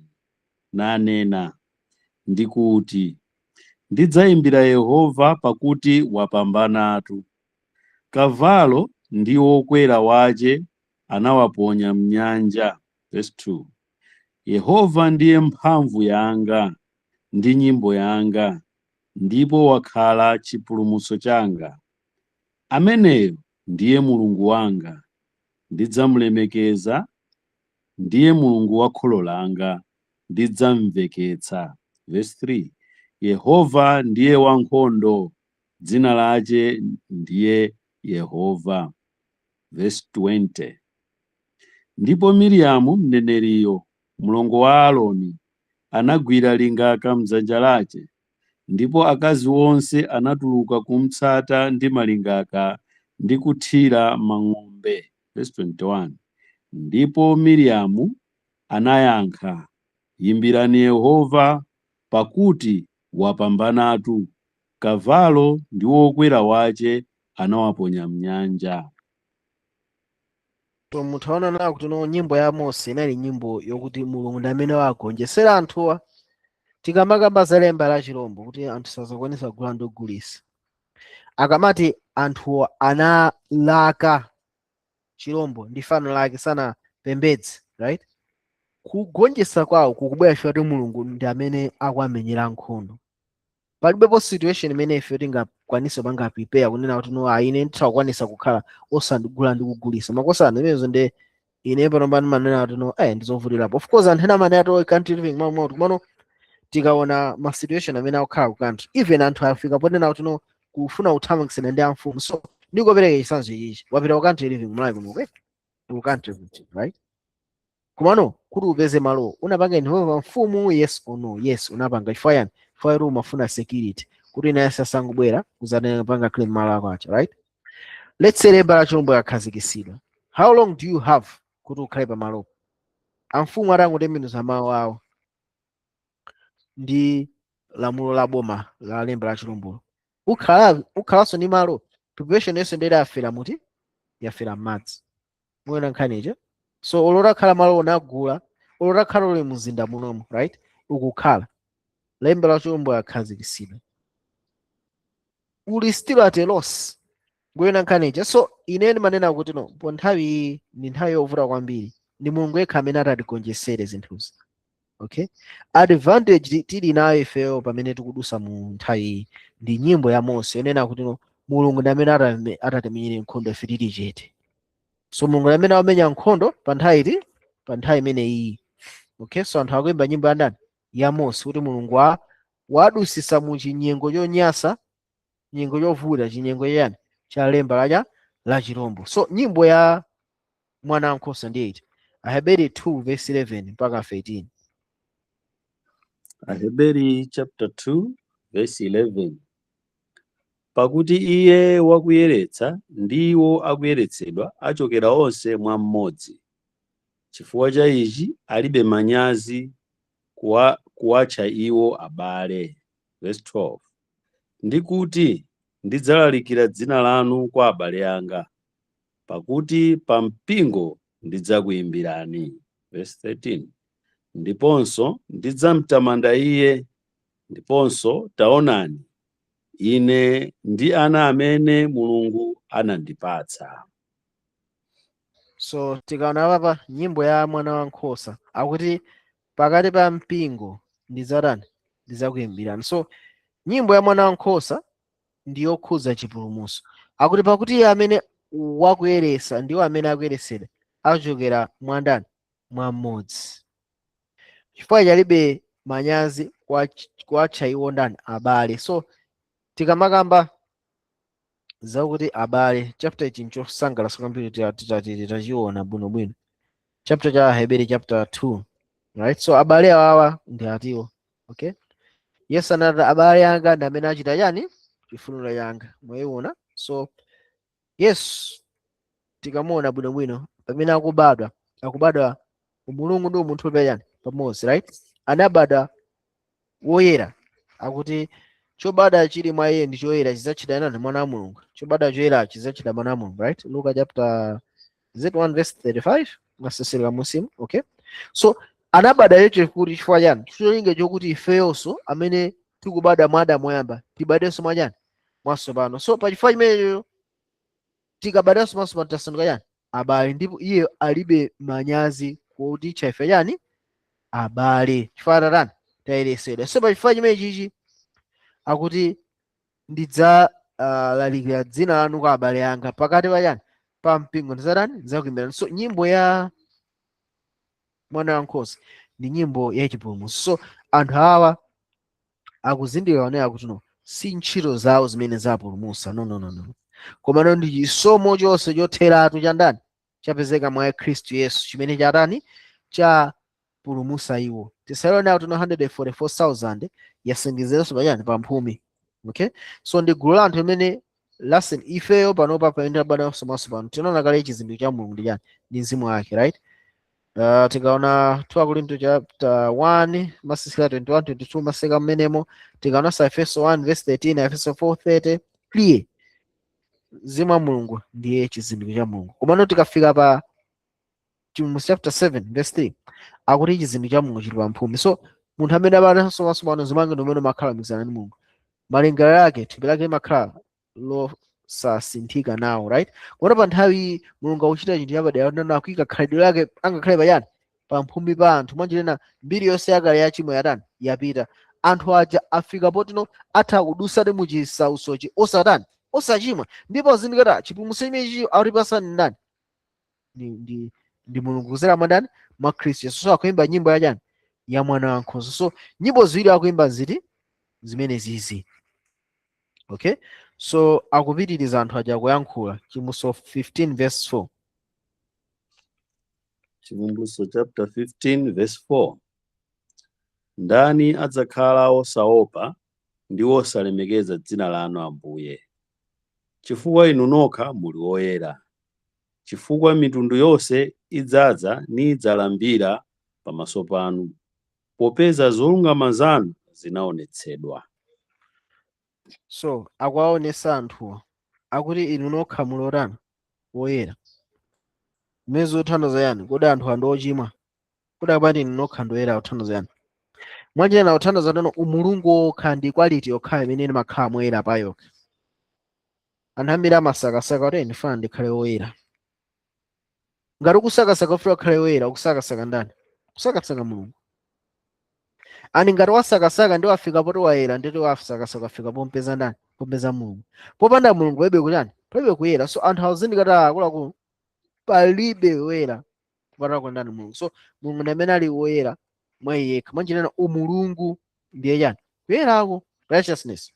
nanena ndikuti, "Ndidzayimbira Yehova pakuti wapambanatu. Kavalo ndi wokwera wace anawaponya mnyanja." Verse 2. Yehova ndiye mphamvu yanga ndi nyimbo yanga, ndipo wakhala chipulumutso changa. Ameneyo ndiye Mulungu wanga, ndidzamulemekeza, ndiye Mulungu wa kholo langa, ndidzamveketsa. Verse 3. Yehova ndiye wankhondo, dzina lace ndiye Yehova. Verse 20. Ndipo Miriamu mneneriyo, mlongo wa Aaroni, anagwira lingaka mdzanja lace, ndipo akazi onse anatuluka kumtsata ndi malingaka ndi kuthira mang'ombe. Verse 21. Ndipo Miriamu anayankha, "Yimbirani Yehova, pakuti wapambanatu. Kavalo ndi wokwera wace anawaponya mnyanja." So muthaona nawo kuti no, nyimbo ya Mose inali nyimbo yokuti Mulungu ndi amene wagonjesera anthuwa. Tikamakamba za lemba la chilombo kuti anthu sazakwanisa kugula ndi kugulisa, akamati anthuwa analaka chilombo ndi fano lake, sanapembedze, right? Kugonjetsa kwawo kukubwera chifukwa kuti Mulungu ndi amene akuamenyera nkhondo. Palibepo situation imene ife tingakwanise panga prepare kunena kuti no, ayi, ine nditha kukwanisa kukhala osandigula ndi kugulisa makosana imenezo. Nde ine pano pano manena kuti no, ndizovutirapo. Of course anthu ena amanena kuti country living mwa komano tikaona ma situation amene akukhala ku country, even anthu afika ponena kuti no, kufuna kuthamangisana ndi amfumu. So ndikopereka chitsanzo ichichi: wapita ku country living Malawi kuno, okay, ku country living, right? Komano kuti upeze malo unapanga involve mfumu, yes or no? Yes, unapanga. Chifukwa yani? Chifukwa kuti umafuna security kuti ina sasangobwera kuzapanga claim malo ako acha, right? Let's say lemba la chilombo yakhazikisidwa, how long do you have kuti ukhale pamalopo? Amfumu atangotembenuza mawu awo ndi lamulo la boma la lemba la chilombolo, ukhalanso ndi malo? Population yonse ndere yafera muti? Yafera m'madzi. Muona nkhani ija? So olotakhala malo onagula, olotakhala uli mzinda munomu, right, ukukhala lemba la chilombo yakhazikitsidwa, uli still at a loss. Ngoyena nkhani ija? So ine ndimanena kuti no, po nthawi iyi ndi nthawi yovuta kwambiri. Ndi Mulungu yekha amene atatigonjesere zinthuzi, okay? Advantage tili nayo ifeyo pamene tikudusa mu nthawi iyi ndi nyimbo ya Mose yonena kuti no, Mulungu ndi amene atatimenyere nkhondo ife tili chete. So Mulungu ndi amene amenya nkhondo pa nthawi iti? Pa nthawi imene iyi, okay? So anthu akuimba nyimbo ya ndani? Ya Mose, kuti Mulungu wadusisa mu chinyengo chonyasa, nyengo chovuta, chinyengo chiyani? Cha lemba lacha la chirombo. So nyimbo ya mwana wankhosa ndi iti? Aheberi 2 verse 11 mpaka 13. Aheberi chapter 2 verse 11: Pakuti iye wakuyeretsa ndi iwo akuyeretsedwa achokera onse mwa mmodzi. Chifukwa cha ichi alibe manyazi kuwatcha iwo abale. Verse 12: Ndi kuti, "Ndidzalalikira dzina lanu kwa abale anga, pakuti pa mpingo ndidzakuyimbirani." Verse 13: Ndiponso, "Ndidzamtamanda iye." Ndiponso, "Taonani, ine ndi ana amene Mulungu anandipatsa." So tikaona papa nyimbo ya mwana wankhosa, akuti, "Pakati pa mpingo ndidzatani? Ndidzakuyimbirani." So nyimbo ya mwana wankhosa ndi yokhudza chipulumutso. Akuti, pakuti iye amene wakuyeretsa ndiwo amene akuyeretsedwa achokera mwa ndani? Mwa mmodzi. Chifukwa chalibe manyazi kuwatcha iwo ndani? Abale. So tikamakamba zakuti abale, chapter ichi nchosangalatsa kwambiri. Titachiona bwinobwino chapter cha Heberi chapter 2, right? So abale awawa ndi atiwo? Okay, Yesu anati, "Abale anga ndi amene achita chani? Chifuniro changa." Mwayiona? So Yesu tikamuona bwinobwino pamene akubadwa, akubadwa umulungu ndi umunthu pachani? Pamodzi, right? Anabadwa woyera. Akuti chobadwa chili mwa iye ndi choyera, chidzatchedwa nani? Mwana wa Mulungu. Chobadwa choyera chidzatchedwa mwana wa Mulungu, right? Luka chapter, is it 1 verse 35? Masesera musimu, okay? So anabadwa yecho kuti chifukwa chani? Cholinga chokuti ifeyonso amene tikubadwa mwa Adamu woyamba tibadwenso mwa chani? Mwatsopano. So pachifukwa chimenecho tikabadwanso mwatsopano, tasanduka chani? Abale. Ndipo iye alibe manyazi kutitcha ife chani? Abale. Chifukwa tatani? Tayeresedwa. So pachifukwa chimene chichi akuti, "Ndidzalalikira dzina lanu kwa abale anga, pakati pa chani? Pa mpingo ndidzatani? Ndidzakuyimbirani." So nyimbo ya mwana wankhosa ndi nyimbo yachipulumutso. So anthu awa akuzindikira onera kuti no, si ntchito zawo zimene zapulumutsa, no, no, no, no, komano ndi chisomo chonse chotheratu cha ndani? Chapezeka mwa Khristu Yesu, chimene chatani? Chapulumutsa iwo. Tisaiwale kuti no, 144,000 yasengezeranso pachani? Pamphumi, okay? So ndi gulu la anthu limene lasen ifeyo panopa pamene tabadwanso mwatsopano, tinaona kale chizindikiro cha Mulungu ndi chani? Ndi mzimu wake, right? Tikaona 2 Korinto chapter 1 masisira 21 22 maseka mmenemo, tikaona sa Efeso 1 verse 13, Efeso 4:30, clear, mzimu wa Mulungu ndiye chizindikiro cha Mulungu. Komano tikafika pa Chivumbulutso chapter 7 verse 3, akuti chizindikiro cha Mulungu chili pamphumi. So munthu amene abadwanso mwatsopano, mzimu wake ndi umene umakhala lumikizana ndi Mulungu, malingaliro ake, thupi lake limakhala losasinthika nawo, right? Koma pa nthawi iyi Mulungu akuchita chinthu chapadera, nano akuyika khalidwe lake angakhale pachani? Pamphumi pa anthu. Mwanjirena mbiri yonse yakale ya chimo yatani? Yapita. Anthu aja afika potino atha kudusani mu chisautsochi osatani? Osachimwa. Ndipo azindikira chipulumutso chimenechi akutipasani ndani? Ndi Mulungu kudzera mwa ndani? Mwa Khristu Yesu. So akuimba nyimbo yachani? Ya mwana wankhosa. So nyimbo ziwiri akuimba ziti? Zimene zizi, okay? So akupitiriza anthu aja kuyankhula, Chivumbulutso 15 verse 4. Chivumbulutso chapter 15 verse 4: Ndani adzakhala osaopa ndi osalemekeza dzina lanu, Ambuye? Chifukwa inu nokha muli woyera. Chifukwa mitundu yonse idzadza nidzalambira pamaso panu, popeza zolungama zanu zinaonetsedwa. So akuwaonesa anthuwa Akuti inu nokha muli otani? Woyera. Mmene zothandiza yani? Kodi anthu andi ochimwa? Kodi apati inu nokha ndi oyera kuthandiza yani? Mwanjira kuthandiza tano umulungu wokha ndi quality yokha imene imakhala moyera pa yokha. Anthu ambiri amasakasaka kuti ndifuna ndikhale woyera. Ngati ukusakasaka ufuna ukhale woyera, ukusakasaka ndani? Kusakasaka Mulungu. Ani ngati wasakasaka ndi wafika poti wayera, nditi wasakasaka wafika pompeza ndani? Pompeza Mulungu. Popanda Mulungu palibe kutani? Palibe kuyera. So anthu azindikira kuti akuluakulu palibe woyera kupatula ndani? Mulungu. So Mulungu ndi amene ali woyera mwa iye yekha. Mwanjira umulungu ndiye chani? Kuyerako, righteousness.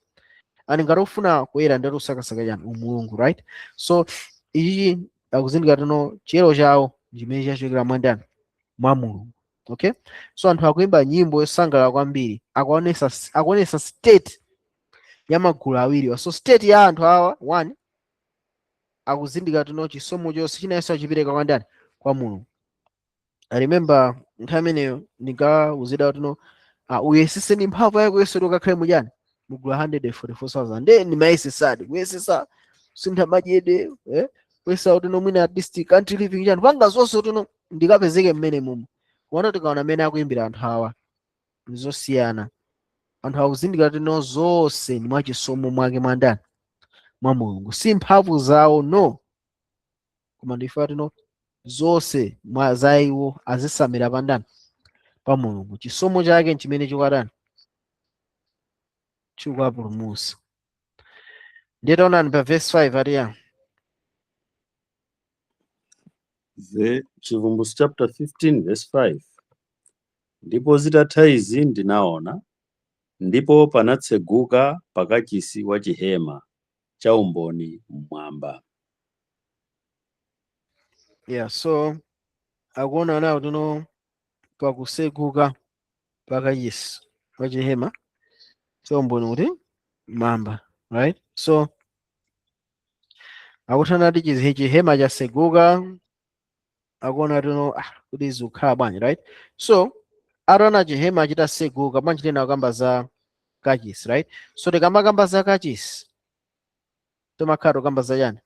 Ani ngati ufuna kuyera ndati usakasaka chani? Umulungu, right? So ichi akuzindikira tino chiyero chawo chimene chachokera mwa ndani? Mwa Mulungu. Okay, so anthu akuimba nyimbo yosangalala kwambiri, akuonesa state ya magulu awiriwa. So state ya anthu awa, one, akuzindikira tino chisomo chonse chinenso achipereka kwa ndani? Kwa Mulungu. I remember nthawi imeneyo ndinkauzidwa tino uyesese ndi mphamvu yako yonse kuti ukakhale muchani? Mugulu 144,000. Nde ndimayesesadi kuyesesa sintha madyedwe, kuyesa kuti no mwina at least country living chani, panga zonse kuti no ndikapezeke mmene mumo. Kuona tikaona mmene akuimbira anthu awa ndizosiyana. Anthu akuzindikira kuti no zonse ndi mwachisomo mwake mwa ndani? Mwa Mulungu, si mphamvu zawo, no, koma ndife tino zonse mwa za iwo azisamira pa ndani? Pa Mulungu. Chisomo chake nchimene chikatani? Chikapulumutsa. Ndiye taonani pa verse 5 ati ya Chivumbulutso chapter 15 verse 5. Ndipo zitatha izi ndinaona, ndipo panatseguka pakachisi wa chihema cha umboni mmwamba. Yeah, so akuona nawo tino pakuseguka pakachisi wa chihema cha umboni kuti mamba, right? So akuthana kuti chihema chaseguka, akuona tino kuti zikukhala bwanji, right? So ataona chihema chitaseguka bwanji, tena akamba za kachisi, right? So tikamakamba za kachisi timakhala tikamba za chani?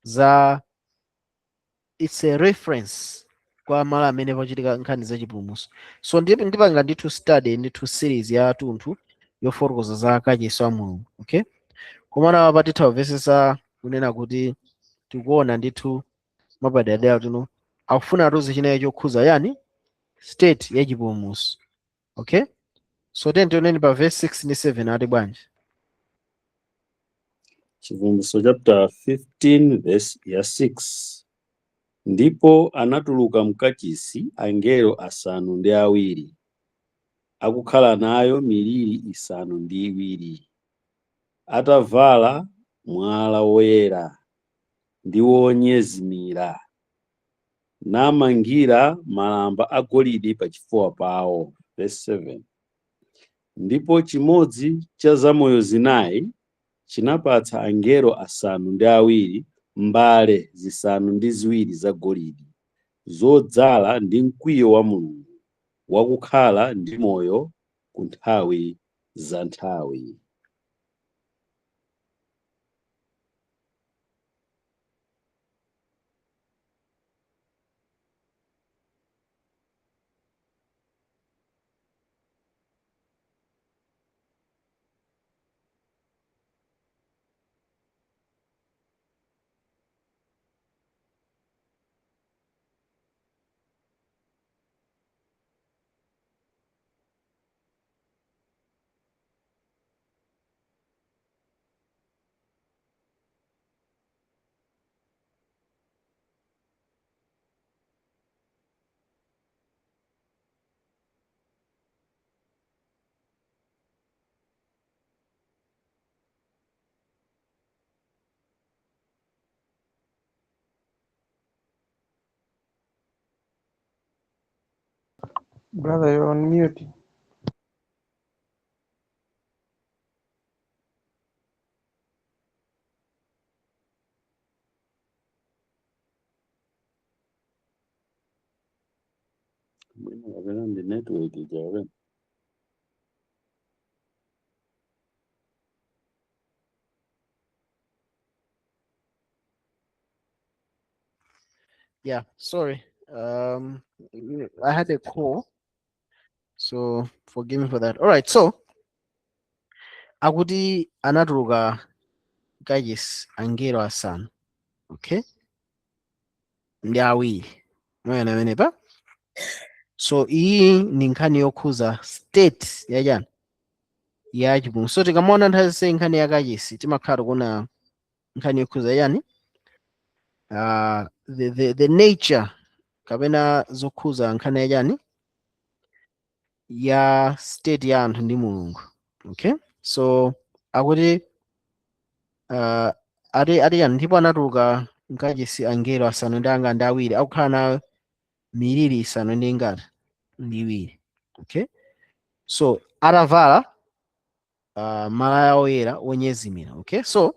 Za it's a reference kwa malo amene pachitika nkhani za chipulumutso. So ndipanga ndithu study ndithu series ya tunthu yofotokoza za kachisi wa Mulungu, okay? Komana apa titha kumvetsetsa kunena kuti tikuona ndithu mwapaderadera tino akufuna atiuze chineyo chokhuza yani? State ya chipulumutso, okay? So then tioneni pa verse 6 ndi 7 ati bwanji? Chivumbulutso chapter 15 verse ya 6. Ndipo anatuluka mkachisi angelo asanu ndi awiri, akukhala nayo miliri isanu ndi iwiri, atavala mwala woyera ndi wonyezimira, namangira malamba agolide pachifuwa pawo. Verse 7. Ndipo chimodzi cha zamoyo zinayi chinapatsa angelo asanu ndi awiri mbale zisanu ndi ziwiri zagolide, zodzala ndi mkwiyo wa Mulungu, wakukhala ndi moyo ku nthawi za nthawi. Brother, you're on mute. Mwina kapena ndi network ija kapena. Yeah, sorry. I had a call, so forgive me for that. All right, so akuti anatuluka kachisi angelo asanu, okay, ndi awiri moyana amenepa. So iyi ndi nkhani yokhuza state yachani? Ya chipulumutso. So tikamaona nthawi zonse nkhani ya kachisi, timakhala tikuona nkhani yokhuza yani? The nature kapena zokhuza nkhani yachani? Ya state ya anthu ndi Mulungu. Okay, so akuti ati yani? Ndipo anatuluka mkachisi angelo asanu ndi anga ndi awiri akukhala nayo miliri isanu ndi ingati? Ndi iwiri. Okay, so atavala malaya oyera onyezimira. Okay, so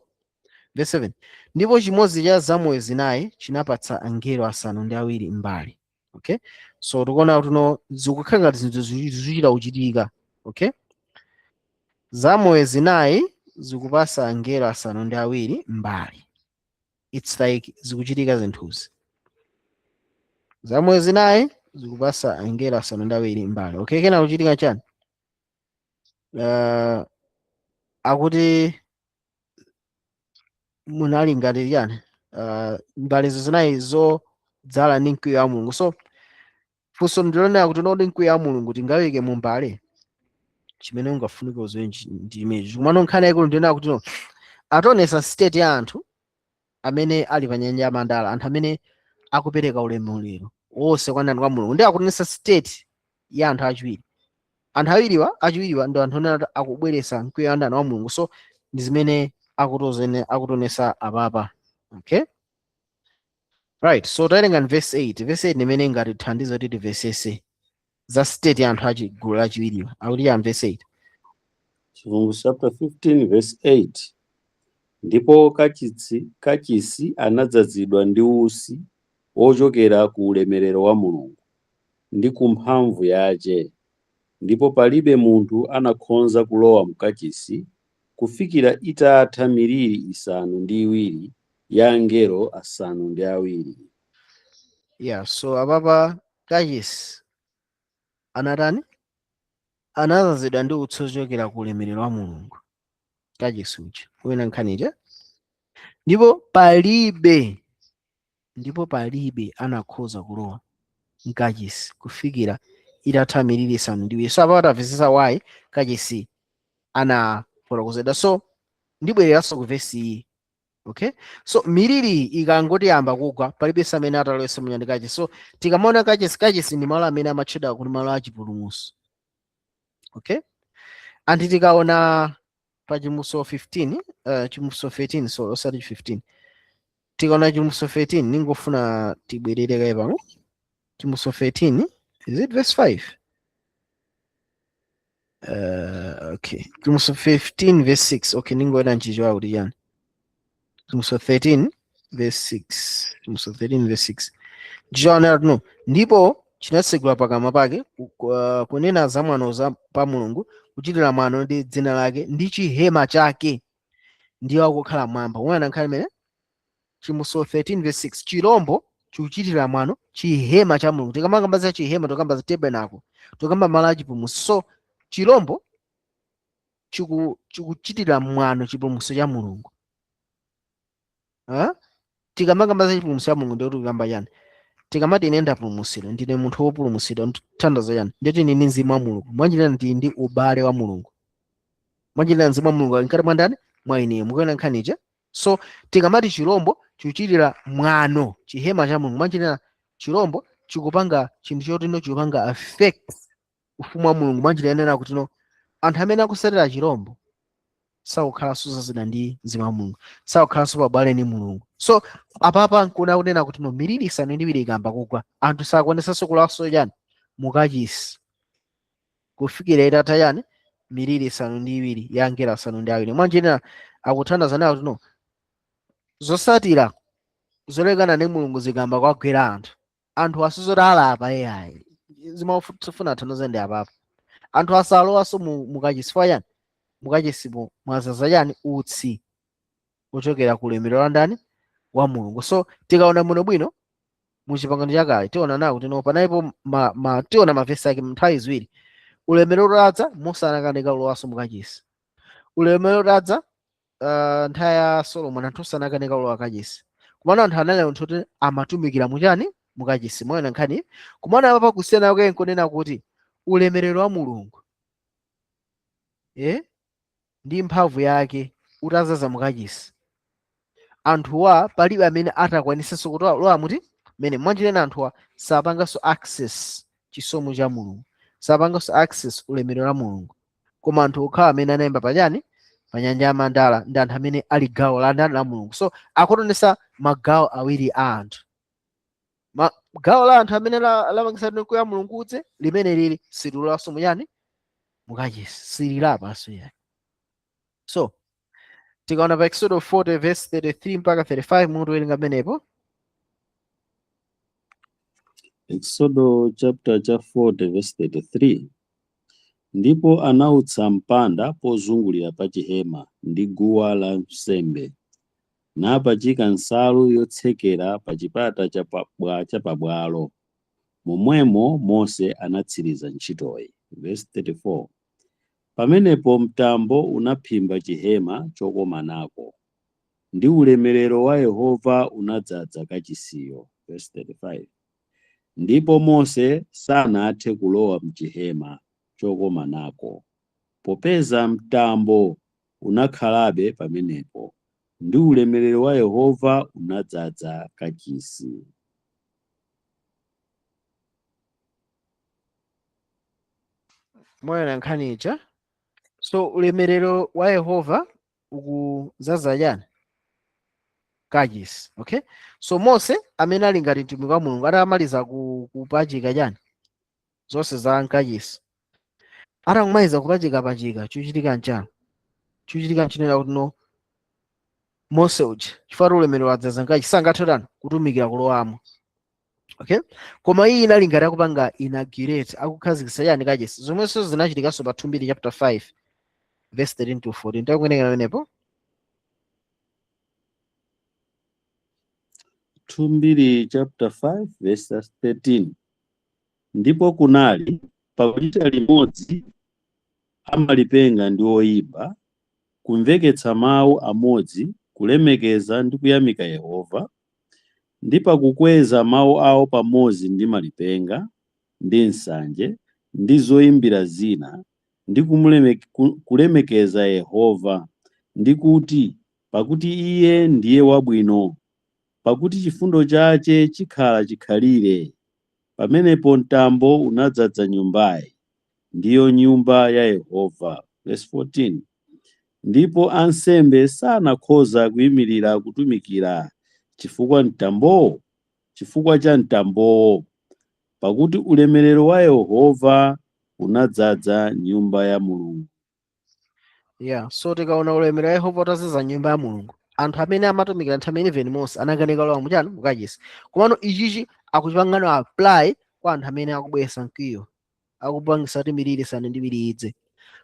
verse 7: Ndipo chimodzi cha zamoyo zinayi chinapatsa angelo asanu ndi awiri mbale. Okay, so tikuona kuti no, zikukhala ngati zinthu zikuchita kuchitika. Okay, zamoyo zinayi zikupasa angelo asanu ndi awiri mbale. It's like zikuchitika zinthuzi, zamoyo zinayi zikupasa angelo asanu ndi awiri mbale. Okay, kena kuchitika chani? Akuti munali ngati chani? Mbalezo zinayi zodzala ndi mkwiyo wa Mulungu. So funso ndilonera kuti nodi mkwiyo wa Mulungu tingawike mu mbale? Chimene ungafunike uziwe ndi imenechi. Komano nkhani yaikulu ndionera kuti no, ationesa state ya anthu amene ali pa nyanja ya mandala, anthu amene akupereka ulemerero wonse kwa ndani? Kwa Mulungu. Ndi akutionesa state ya anthu achiwiri. Anthu awiriwa, achiwiriwa ndi anthu onena akubweretsa mkwiyo wa ndani? Wa Mulungu. So ndi zimene akutozene akutionesa apapa. Okay, right, so tawerenga verse 8. Verse 8 ndimene ingatithandize kuti timvesese za state ya anthu achi gulu lachiwiriwa. Akuti ya verse 8? Chivumbulutso chapter 15 verse 8: Ndipo kachisi anadzazidwa ndi utsi wochokera ku ulemerero wa Mulungu ndi ku mphamvu yace, ndipo palibe munthu anakhonza kulowa mkachisi kufikira itatha miliri isanu ndi iwiri ya angelo asanu ndi awiri. Yeah, so apapa kachisi anatani? Anadzazidwa ndi utsi wochokera ku ulemerero wa Mulungu, kachisi uja kuwena nkhanija. Ndipo palibe anakhoza kulowa mkachisi kufikira itatha miliri isanu ndi iwiri. So apa tamvetsetsa why kachisi anafotokozedwa. So ndibwereranso ku vesi iyi. Okay, so miliri ikangoti yamba kugwa, palibenso amene atalowesa munyandi kachisi. So tikamaona kachisi, kachisi ndi malo amene amatchedwa kuti malo achipulumutso. Okay, anti tikaona pa Chivumbulutso 15, Chivumbulutso 13, so osati 15, tikaona Chivumbulutso 13, ningofuna tibwerere kaye pano. Chivumbulutso 13, is it verse 5? Okay, Chivumbulutso 15 verse 6. Okay, ningoona nchichewa kuti chani. Chivumbulutso 13 verse 6, Chivumbulutso 13 verse 6, nchichewa no: Ndipo chinatsegula pakamwa pake kunena zamwano za pa Mulungu, kuchitira mwano ndi dzina lake ndi chihema chake ndiwo akukhala mwamba. Unaona nkhani imene? Chivumbulutso 13 verse 6, chirombo chikuchitira mwano chihema cha Mulungu. Tikamakamba za chihema, tikamba za tabernacle, tikamba malo achipulumutso. So chirombo chikuchitira mwano chipulumutso cha Mulungu. Ha? Tikamakamba za chipulumutso cha Mulungu, ndikuti tikamba chani? Tikamati ine ndapulumutsidwa, ndine munthu wopulumutsidwa, ndithandaza chani? Nditi ndine mzimu wa Mulungu, mwanjira ndili ndi ubale wa Mulungu, mwanjira mzimu wa Mulungu ali mkati mwa ndani? Mwa ineyo. Mukuona nkhanicha? So tikamati chirombo chikuchitira mwano chihema cha Mulungu, mwanjira chirombo chikupanga chinthu chotino chikupanga affect ufumu wa Mulungu. Mwanjira yenera kuti no, anthu amene akusatira chirombo sakukhalanso zazida ndi mzimu wa Mulungu, sakukhalanso pabale ndi Mulungu. So apapa nkuona kunena kuti no, miliri isanu ndi iwiri ikamba kugwa, anthu sakuonesanso kulowanso chani? Mukachisi, kufikira itatha chani? Miliri isanu ndi iwiri ya angelo asanu ndi awiri. Mwanjira akuthandiza nawo kuti no, zosatira zolekana ndi Mulungu zikamba kwagwera anthu, anthu asizoti alapa iyayi. Zimafuna thandiza ndi apapa anthu asalowanso mukachisi. Chifukwa chani? Mukachisipo mwazaza chani? Utsi ochokera ku ulemerero wa ndani? Wa Mulungu. So tikaona muno bwino Mu Chipangano Chakale tiona nawo kuti no panalipo tiona mavesi ake nthawi ziwiri. Ulemerero utadza, Mose anakanika kulowanso mukachisi. Ulemerero utadza, nthawi ya Solomon anthu sanakanika kulowa kachisi. Komano anthu anali anthu kuti amatumikira muchani? Mukachisi. Mwaona nkhani? Komano apa kusiyana kwake nkunena kuti ulemerero wa Mulungu ndi mphamvu yake utazaza mukachisi, anthuwa palibe amene atakwanisenso kuti alowa muti mene. Mwanjira anthuwa sapanganso access chisomo cha Mulungu, sapanganso access ulemerero wa Mulungu, koma anthu okhawa amene anayimba pachani? Pa nyanja ya mandala ndi anthu amene ali gawo la ndani? La Mulungu. So akutionetsa magawo awiri a anthu. Gawo la anthu amene lapangisa mkwiyo wa Mulungu udze, limene lili sililowanso muchani? Mukachisi, sililapanso yani. So tikaona pa Exodo 40 verse 33 mpaka 35, mukuwerenga pamenepo. Exodo chapter cha 40 verse 33. Ndipo anautsa mpanda pozungulira pa chihema ndi guwa la nsembe, napachika nsalu yotsekera pa chipata cha pabwalo. Momwemo Mose anatsiriza ntchitoyi. Verse 34. Pamenepo mtambo unaphimba chihema chokomanako, ndi ulemerero wa Yehova unadzaza kachisiyo. Verse 35. Ndipo Mose sanathe kulowa mchihema chokomanako, popeza mtambo unakhalabe pamenepo, ndi ulemerero wa Yehova unadzaza kachisi. Mwaona nkhani ija? So ulemerero wa Yehova ukuzaza chani? Kachisi. Okay, so Mose amene ali ngati mtumiki wa Mulungu atamaliza kupachika chani? Zonse za mkachisi, atamaliza kupachika pachika, chochitika nchani? Chochitika nchinena kuti no, Mose uja, chifukwa ulemerero wadzaza mkachisi, sangathe tani? Kutumikira kulowamo. Okay, koma iyi inali ngati akupanga inaugurate, akukhazikitsa chani? Kachisi. Zomwenso zinachitikanso pa 2 Mbiri chapter 5 verse 13 to 14. Takuwerenga pamenepo. 2 Mbiri chapter 5 verse 13. Ndipo kunali pakuchita limodzi amalipenga ndi oyimba, kumveketsa mawu amodzi kulemekeza ndi kuyamika Yehova, ndi pakukweza mawu awo pamodzi ndi malipenga ndi nsanje ndi zoyimbira zina, ndi kulemekeza Yehova, ndi kuti, pakuti iye ndiye wabwino, pakuti chifundo chache chikhala chikhalire. Pamenepo mtambo unadzaza nyumbayi, ndiyo nyumba ya Yehova. Verse 14. Ndipo ansembe sanakhoza kuyimirira kutumikira chifukwa cha mtambowo, pakuti ulemerero wa Yehova unadzaza nyumba ya Mulungu. Yeah, so tikaona ulemerero wa Yehova utadzaza nyumba ya Mulungu, anthu amene amatumikira nthawi imene, even Mose anakanika kulowa muchani? Mukachisi. Komano ichichi akuchipangano apply kwa anthu amene akubweretsa mkwiyo, akupangisa kuti miliri isanu ndi iwiri idze.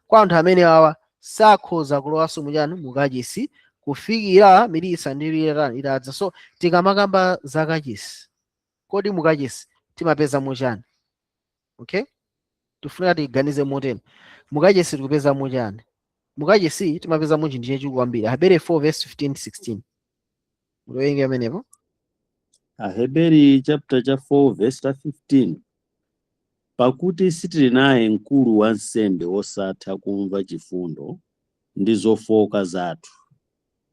Kwa anthu amene awa sakhoza kulowanso muchani? Mukachisi, kufikira miliri isanu ndi iwiri itadza. So tikamakamba za kachisi, kodi mukachisi timapeza muchani? Okay, tifunika tiganize motero. Mukachisi tikupeza muchani? Mukachisi timapeza chinthu chachikulu kwambiri. Aheberi 4 verse 15 16, mutoyenge amenepo. Aheberi chapter cha 4 verse 15. Pakuti sitili naye mkulu wa nsembe wosatha kumva chifundo ndi zofowoka zathu,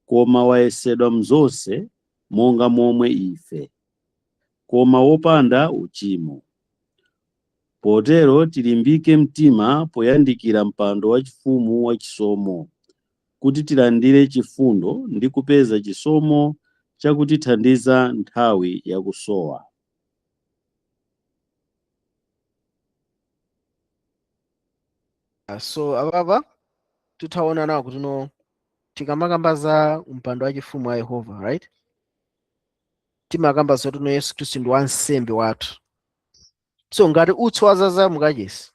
koma wayesedwa mzonse monga momwe ife, koma wopanda uchimo. Potero tilimbike mtima poyandikira mpando wachifumu wachisomo, kuti tilandire chifundo ndi kupeza chisomo chakutithandiza nthawi yakusowa. So apapa titaona nawo kuti no, tikamakamba za mpando wachifumu wa Yehova, right, timakamba zoti no, Yesu Khristu ndi wansembe wathu. So ngati utsi wazaza mukachisi,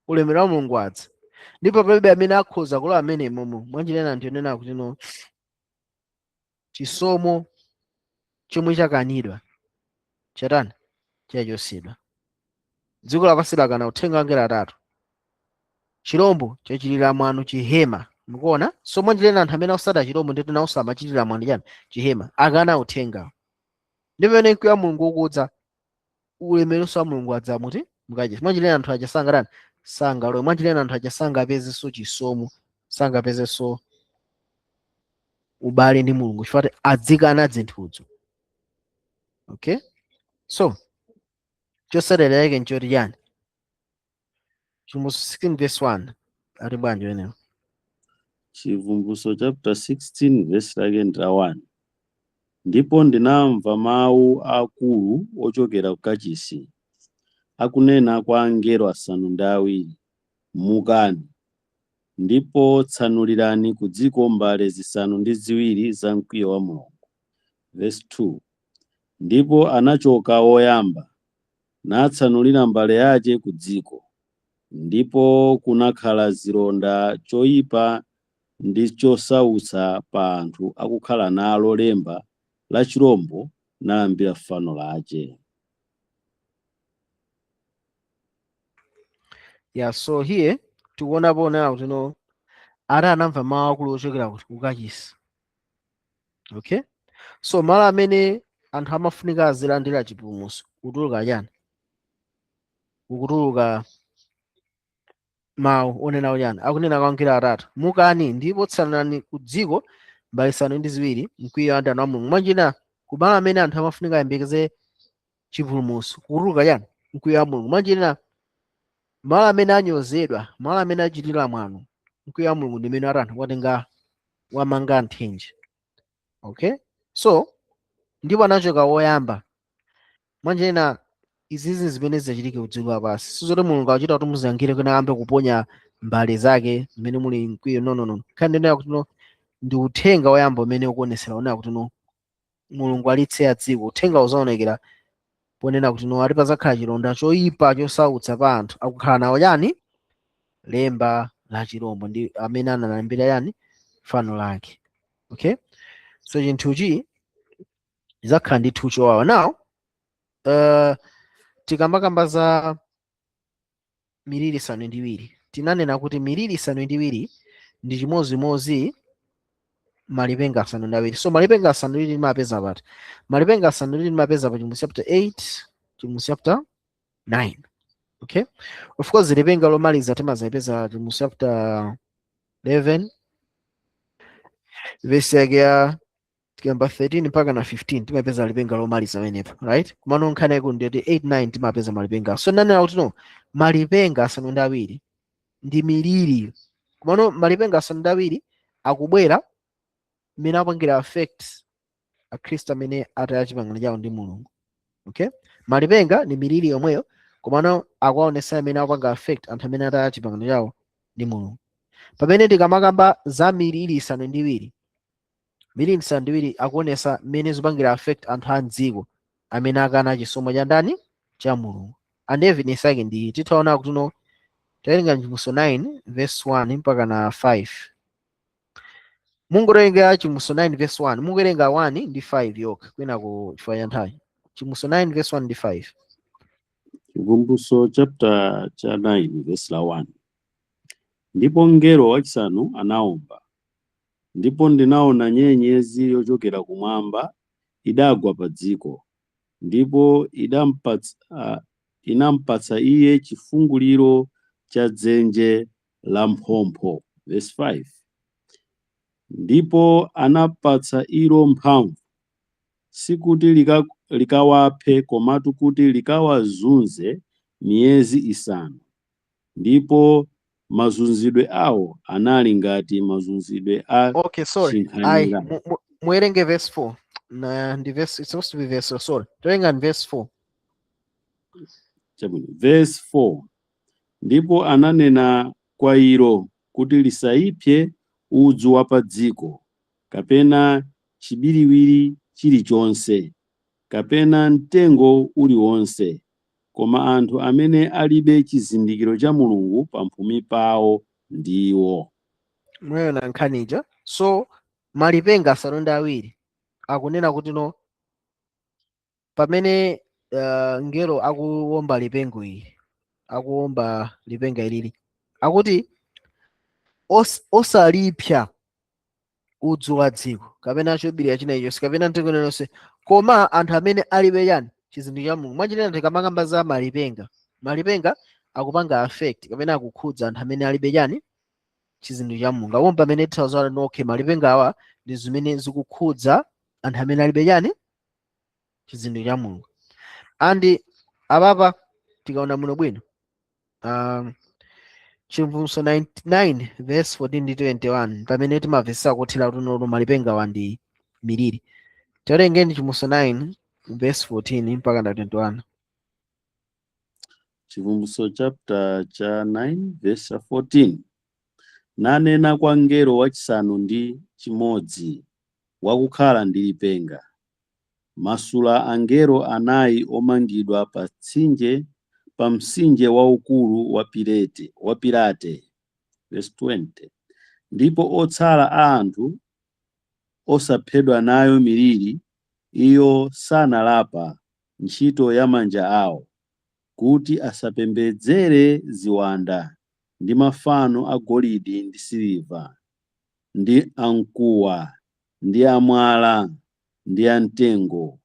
ulemerero wa Mulungu wadza, ndipo palibe amene akhoza kulowa amene momo. Mwanjira ina ndionena kuti no, chisomo chomwe chakanidwa Chatani? Chachosedwa. Dziko lapansi lakana uthenga wa angelo atatu. Chirombo chachitira mwano chihema. Mukuona? So mwanjirena anthu amene akusata chirombo ndithu nawonso amachitira mwano chani? Chihema. Akana uthenga. Ndipo pamene mkwiyo wa Mulungu ukudza, ulemerero wa Mulungu adzamuti mukachisi. Mwanjirena anthu aja sangatani? Sangalowe. Mwanjirena anthu aja sangapezenso chisomo, sangapezenso ubale ndi Mulungu, chifukwa adzikana zinthuzo. Okay, so chosalera yake nchoti chani? Chivumbulutso 16 verse 1 ati bwanji wenewo? Chivumbulutso chapter 16 verse lake ndi la 1. Ndipo ndinamva mawu akulu ochokera ku kachisi akunena kwa angelo asanu ndi awiri, "Mukani ndipo tsanulirani ku dziko mbale zisanu ndi ziwiri za mkwiyo wa Mulungu." Verse 2. Ndipo anachoka woyamba natsanulira mbale yace ku dziko, ndipo kunakhala zilonda choyipa ndi chosautsa pa anthu akukhala nalo lemba la chirombo nalambira fano lace. Yeah, so here tikuonapo nawo tino ati anamva mawu akulu ochokera kuti? Kukachisi. Okay, so malo amene anthu amafunika azilandira chipulumutso, kutuluka chani? Kukutuluka mawu onena kuti chani? Akunena kwa angelo atatu, "Mukani ndipo tsanulani ku dziko mbale zisanu ndi ziwiri mkwiyo wa ndani? Wa Mulungu." Mwanjina kumalo amene anthu amafunika ayembekeze chipulumutso, kutuluka chani? Mkwiyo wa Mulungu. Mwanjina malo amene anyozedwa, malo amene achitira mwano, mkwiyo wa Mulungu ndi mmene atanthu watenga wamanga nthenje. Okay, so ndipo anachoka woyamba. Mwanjina izizi zimene zachitike ku dziko lapansi, sizoti Mulungu achita kuti muzangire kwena ayambe kuponya mbale zake mmene muli mkwiyo. No, no, no. Nkhani ndinena kuti no, ndi uthenga woyamba umene ukuonesera onena kuti no, Mulungu alitseya dziko. Uthenga uzaonekera ponena kuti no, ati pazakhala chilonda choyipa chosautsa pa anthu akukhala nawo chani? Lemba la chirombo ndi amene analambira yani? Fano lake. Okay, so chinthuchi chizakhala ndithu chowawa. Now tikamakamba za miliri isanu ndi iwiri, tinanena kuti miliri isanu ndi iwiri ndi chimozimozi malipenga asanu ndi awiri. So malipenga asanu ndi awiri timapeza pati? Malipenga asanu ndi awiri timapeza pa Chivumbulutso chapter 8, Chivumbulutso chapter 9. Okay, of course lipenga lomaliza timazapeza Chivumbulutso chapter 11 verse yake ya tikamba 13 mpaka na 15, timapeza lipenga lomaliza pamenepo, right? Kumano nkhani yake ndiyoti 8, 9 timapeza malipenga. So nanena kuti no, malipenga asanu ndi awiri ndi miliri, kumano malipenga asanu ndi awiri akubwera mmene apangira affect akhristu amene ataya chipangano chawo ndi Mulungu. Okay, malipenga ndi miliri yomweyo, komano akuwaonesa amene akupanga affect anthu amene ataya chipangano chawo ndi Mulungu. Pamene tikamakamba za miliri isanu ndi iwiri, miliri isanu ndi iwiri akuonesa mmene zikupangira affect anthu a mdziko amene akana chisomo cha ndani? Cha Mulungu. And evidence yake ndi titaona kuti no, tawerenga Chivumbulutso 9 verse 1 mpaka na 5. Mungowerenga Chivumbulutso 9 verse 1, mungowerenga 1 ndi 5 yokha kwina ku chifukwa cha nthawi. Chivumbulutso 9 verse 1 ndi 5. Chivumbulutso chapter cha 9 verse la 1. Ndipo mngelo wachisanu anaomba, ndipo ndinaona nyenyezi yochokera kumwamba idagwa pa dziko, ndipo inampatsa iye chifunguliro cha dzenje la mphompho. Verse 5. Ndipo anapatsa ilo mphamvu, sikuti likawaphe, komatu kuti likawazunze miyezi isanu. Ndipo mazunzidwe awo anali ngati mazunzidwe a Okay, sorry, ayi, chinkhanira. Muwerenge verse 4 na ndi verse, it's supposed to be verse, sorry, towerenga verse 4. Chabwino. Verse 4. Ndipo ananena kwa ilo kuti lisayipse udzu wa pa dziko, kapena chibiriwiri chilichonse, kapena mtengo uliwonse, koma anthu amene alibe chizindikiro cha Mulungu pamphumi pawo ndiwo. Mwaona nkhanija? So malipenga asanu ndi awiri akunena kuti no, pamene Ngelo akuwomba lipengo ili, akuwomba lipenga ilili, akuti osalipsa udzu wa dziko kapena chobiriwira china chilichonse kapena mtengo uliwonse, koma anthu amene alibe chani? Chizindikiro cha Mulungu. Mwachinena, tikamakamba za malipenga, malipenga akupanga affect kapena akukhudza anthu amene alibe chani? Chizindikiro cha Mulungu. Apo pamene tithauzana, no, okay, malipenga awa ndi zimene zikukhudza anthu amene alibe chani? Chizindikiro cha Mulungu. And apapa tikaona muno bwino, Chivumbulutso 9 verse 14 ndi 21, pamene timamvetsa kuthira kuti nono malipenga awa ndi miliri. Tawerengeni Chivumbulutso 9 verse 14 mpaka na 21. Chivumbulutso chapter cha 9 verse 14: Nanena kwa mngelo wachisanu ndi chimodzi wakukhala ndi lipenga, "Masula angelo anayi omangidwa pa mtsinje waukulu wa Pirate." Verse 20: Ndipo otsala a anthu osaphedwa nayo miliri iyo sanalapa ntchito ya manja awo, kuti asapembedzere ziwanda ndi mafano agolide ndi siliva ndi amkuwa ndi amwala ndi amtengo,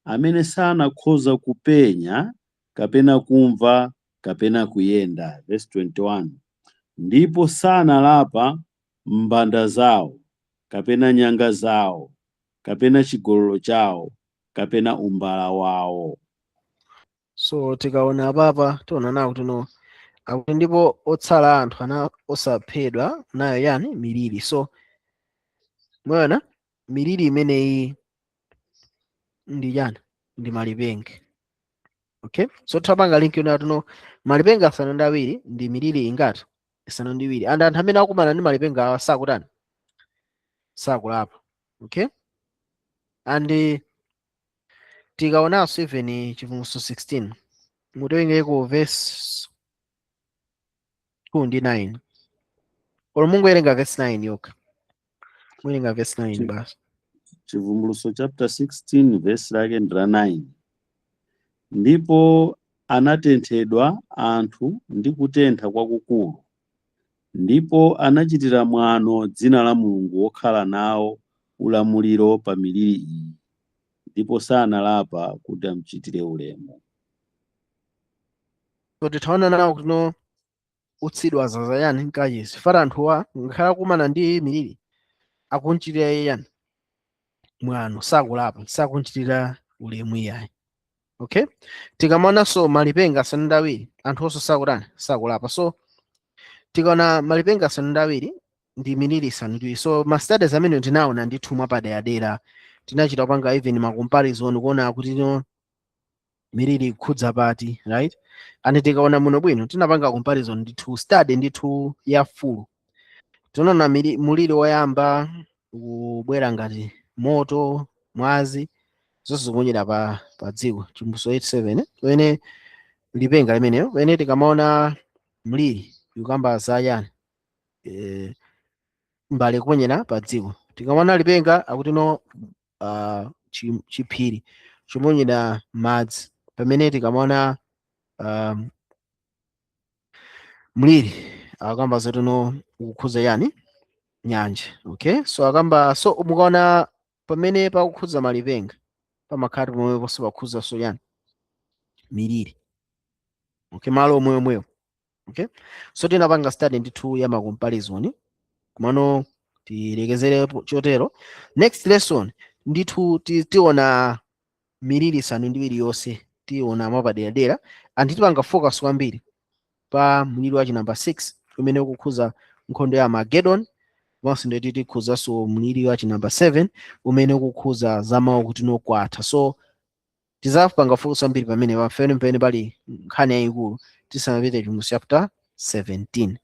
amene sanakhoza kupenya kapena kumva kapena kuyenda. Verse 21: Ndipo sanalapa mbanda zawo kapena nyanga zawo kapena chigololo chawo kapena umbala wawo. So tikaona apapa, tiona nawo kuti no, akuti ndipo otsala anthu ana osaphedwa nayo yani? Miliri. So mwaona miliri imeneyi ndi chani? Ndi malipenga. Okay, so tapanga link yona tuno, malipenga asanu ndi awiri ndi miliri ingati? Isanu ndi iwiri. And anthu amene akumana ndi malipenga awa sakutani? Sakulapa. Okay, and tikaonanso even Chivumbulutso 16, mutengeko verse 2 ndi 9, olo mungowerenga verse 9 yokha, muwerenga verse 9 basi. Chivumbulutso chapter 16, verse lake ndi la 9: Ndipo anatenthedwa anthu ndi kutentha kwakukulu, ndipo anachitira mwano dzina la Mulungu wokhala nawo ulamuliro pa miliri iyi, ndipo sanalapa kuti amuchitire ulemu. So titaona nawo kuti no, utsidwa zaza yani? Mkachisi fara. Anthuwa ngakhala akumana ndi miliri, akunchitira iye yani? Mwano. Sakulapa, sakunchitira ulemu iyayi. Okay, tikamaonanso malipenga asanu ndi awiri, anthu onse sakutani? Sakulapa. So tikaona malipenga asanu ndi awiri ndi miliri isanu ndi iwiri. So ma studies amene tinaona ndithu mwapaderadera, tinachita kupanga even ma comparison kuona kuti no, miliri ikukhudza pati, right? And tikaona muno bwino, tinapanga comparison ndithu, study ndithu ya full. Tinaona muliri woyamba ukubwera ngati moto, mwazi, zonse zikunyera pa dziko, Chivumbulutso 87, pamene lipenga limeneyo. Pamene tikamaona mliri, ikukamba za yani? Mbale kuponyera pa dziko. Tikamaona lipenga, akuti no, chiphiri choponyera madzi. Pamene tikamaona mliri, akamba zoti no, ukukhudza yani? Nyanja. Okay, so akamba, so mukaona pamene pakukhudza malipenga, pamakhala pomwe ponse pakhudza so yani? Miliri. Okay, malo omwe omwewo. Okay, so tinapanga study ndithu ya ma comparison, komano tilekezere chotero. Next lesson ndithu tiona miliri isanu ndi iwiri yonse, tiona mwapaderadera, and tipanga focus kwambiri pa mliri wa chinamba 6 umene ukukhudza nkhondo ya Armageddon, komanso nditi tikhuzanso mliri wa chinamba 7 umene ukukhudza za mawu kuti nokwatha. So tizapanga focus kwambiri pamene pamene pamene pali nkhani yayikulu tisanapite Chivumbulutso chapter 17.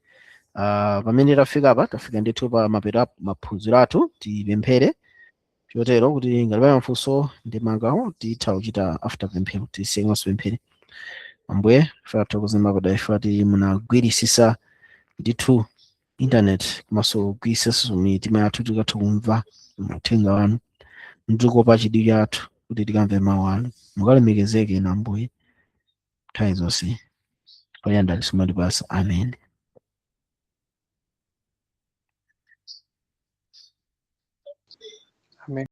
Pamene tafika apa, tafika ndithu pa mapeto a maphunziro athu. Tipemphere chotero kuti ngati pali mafunso ndi magawo, titha kuchita after pemphero. Tisiye pemphere. Ambuye, ife tathokoza makoda ife ati munagwirisisa ndithu internet komanso kugwirisisanso mitima yathu, tikatha kumva uthenga wanu ndikopa chidwi chathu. Kuti tikamve mawu anu. Mukalemekezeke inu Ambuye nthawi zonse. Oyanda lisumandipasa. Amen. Amen.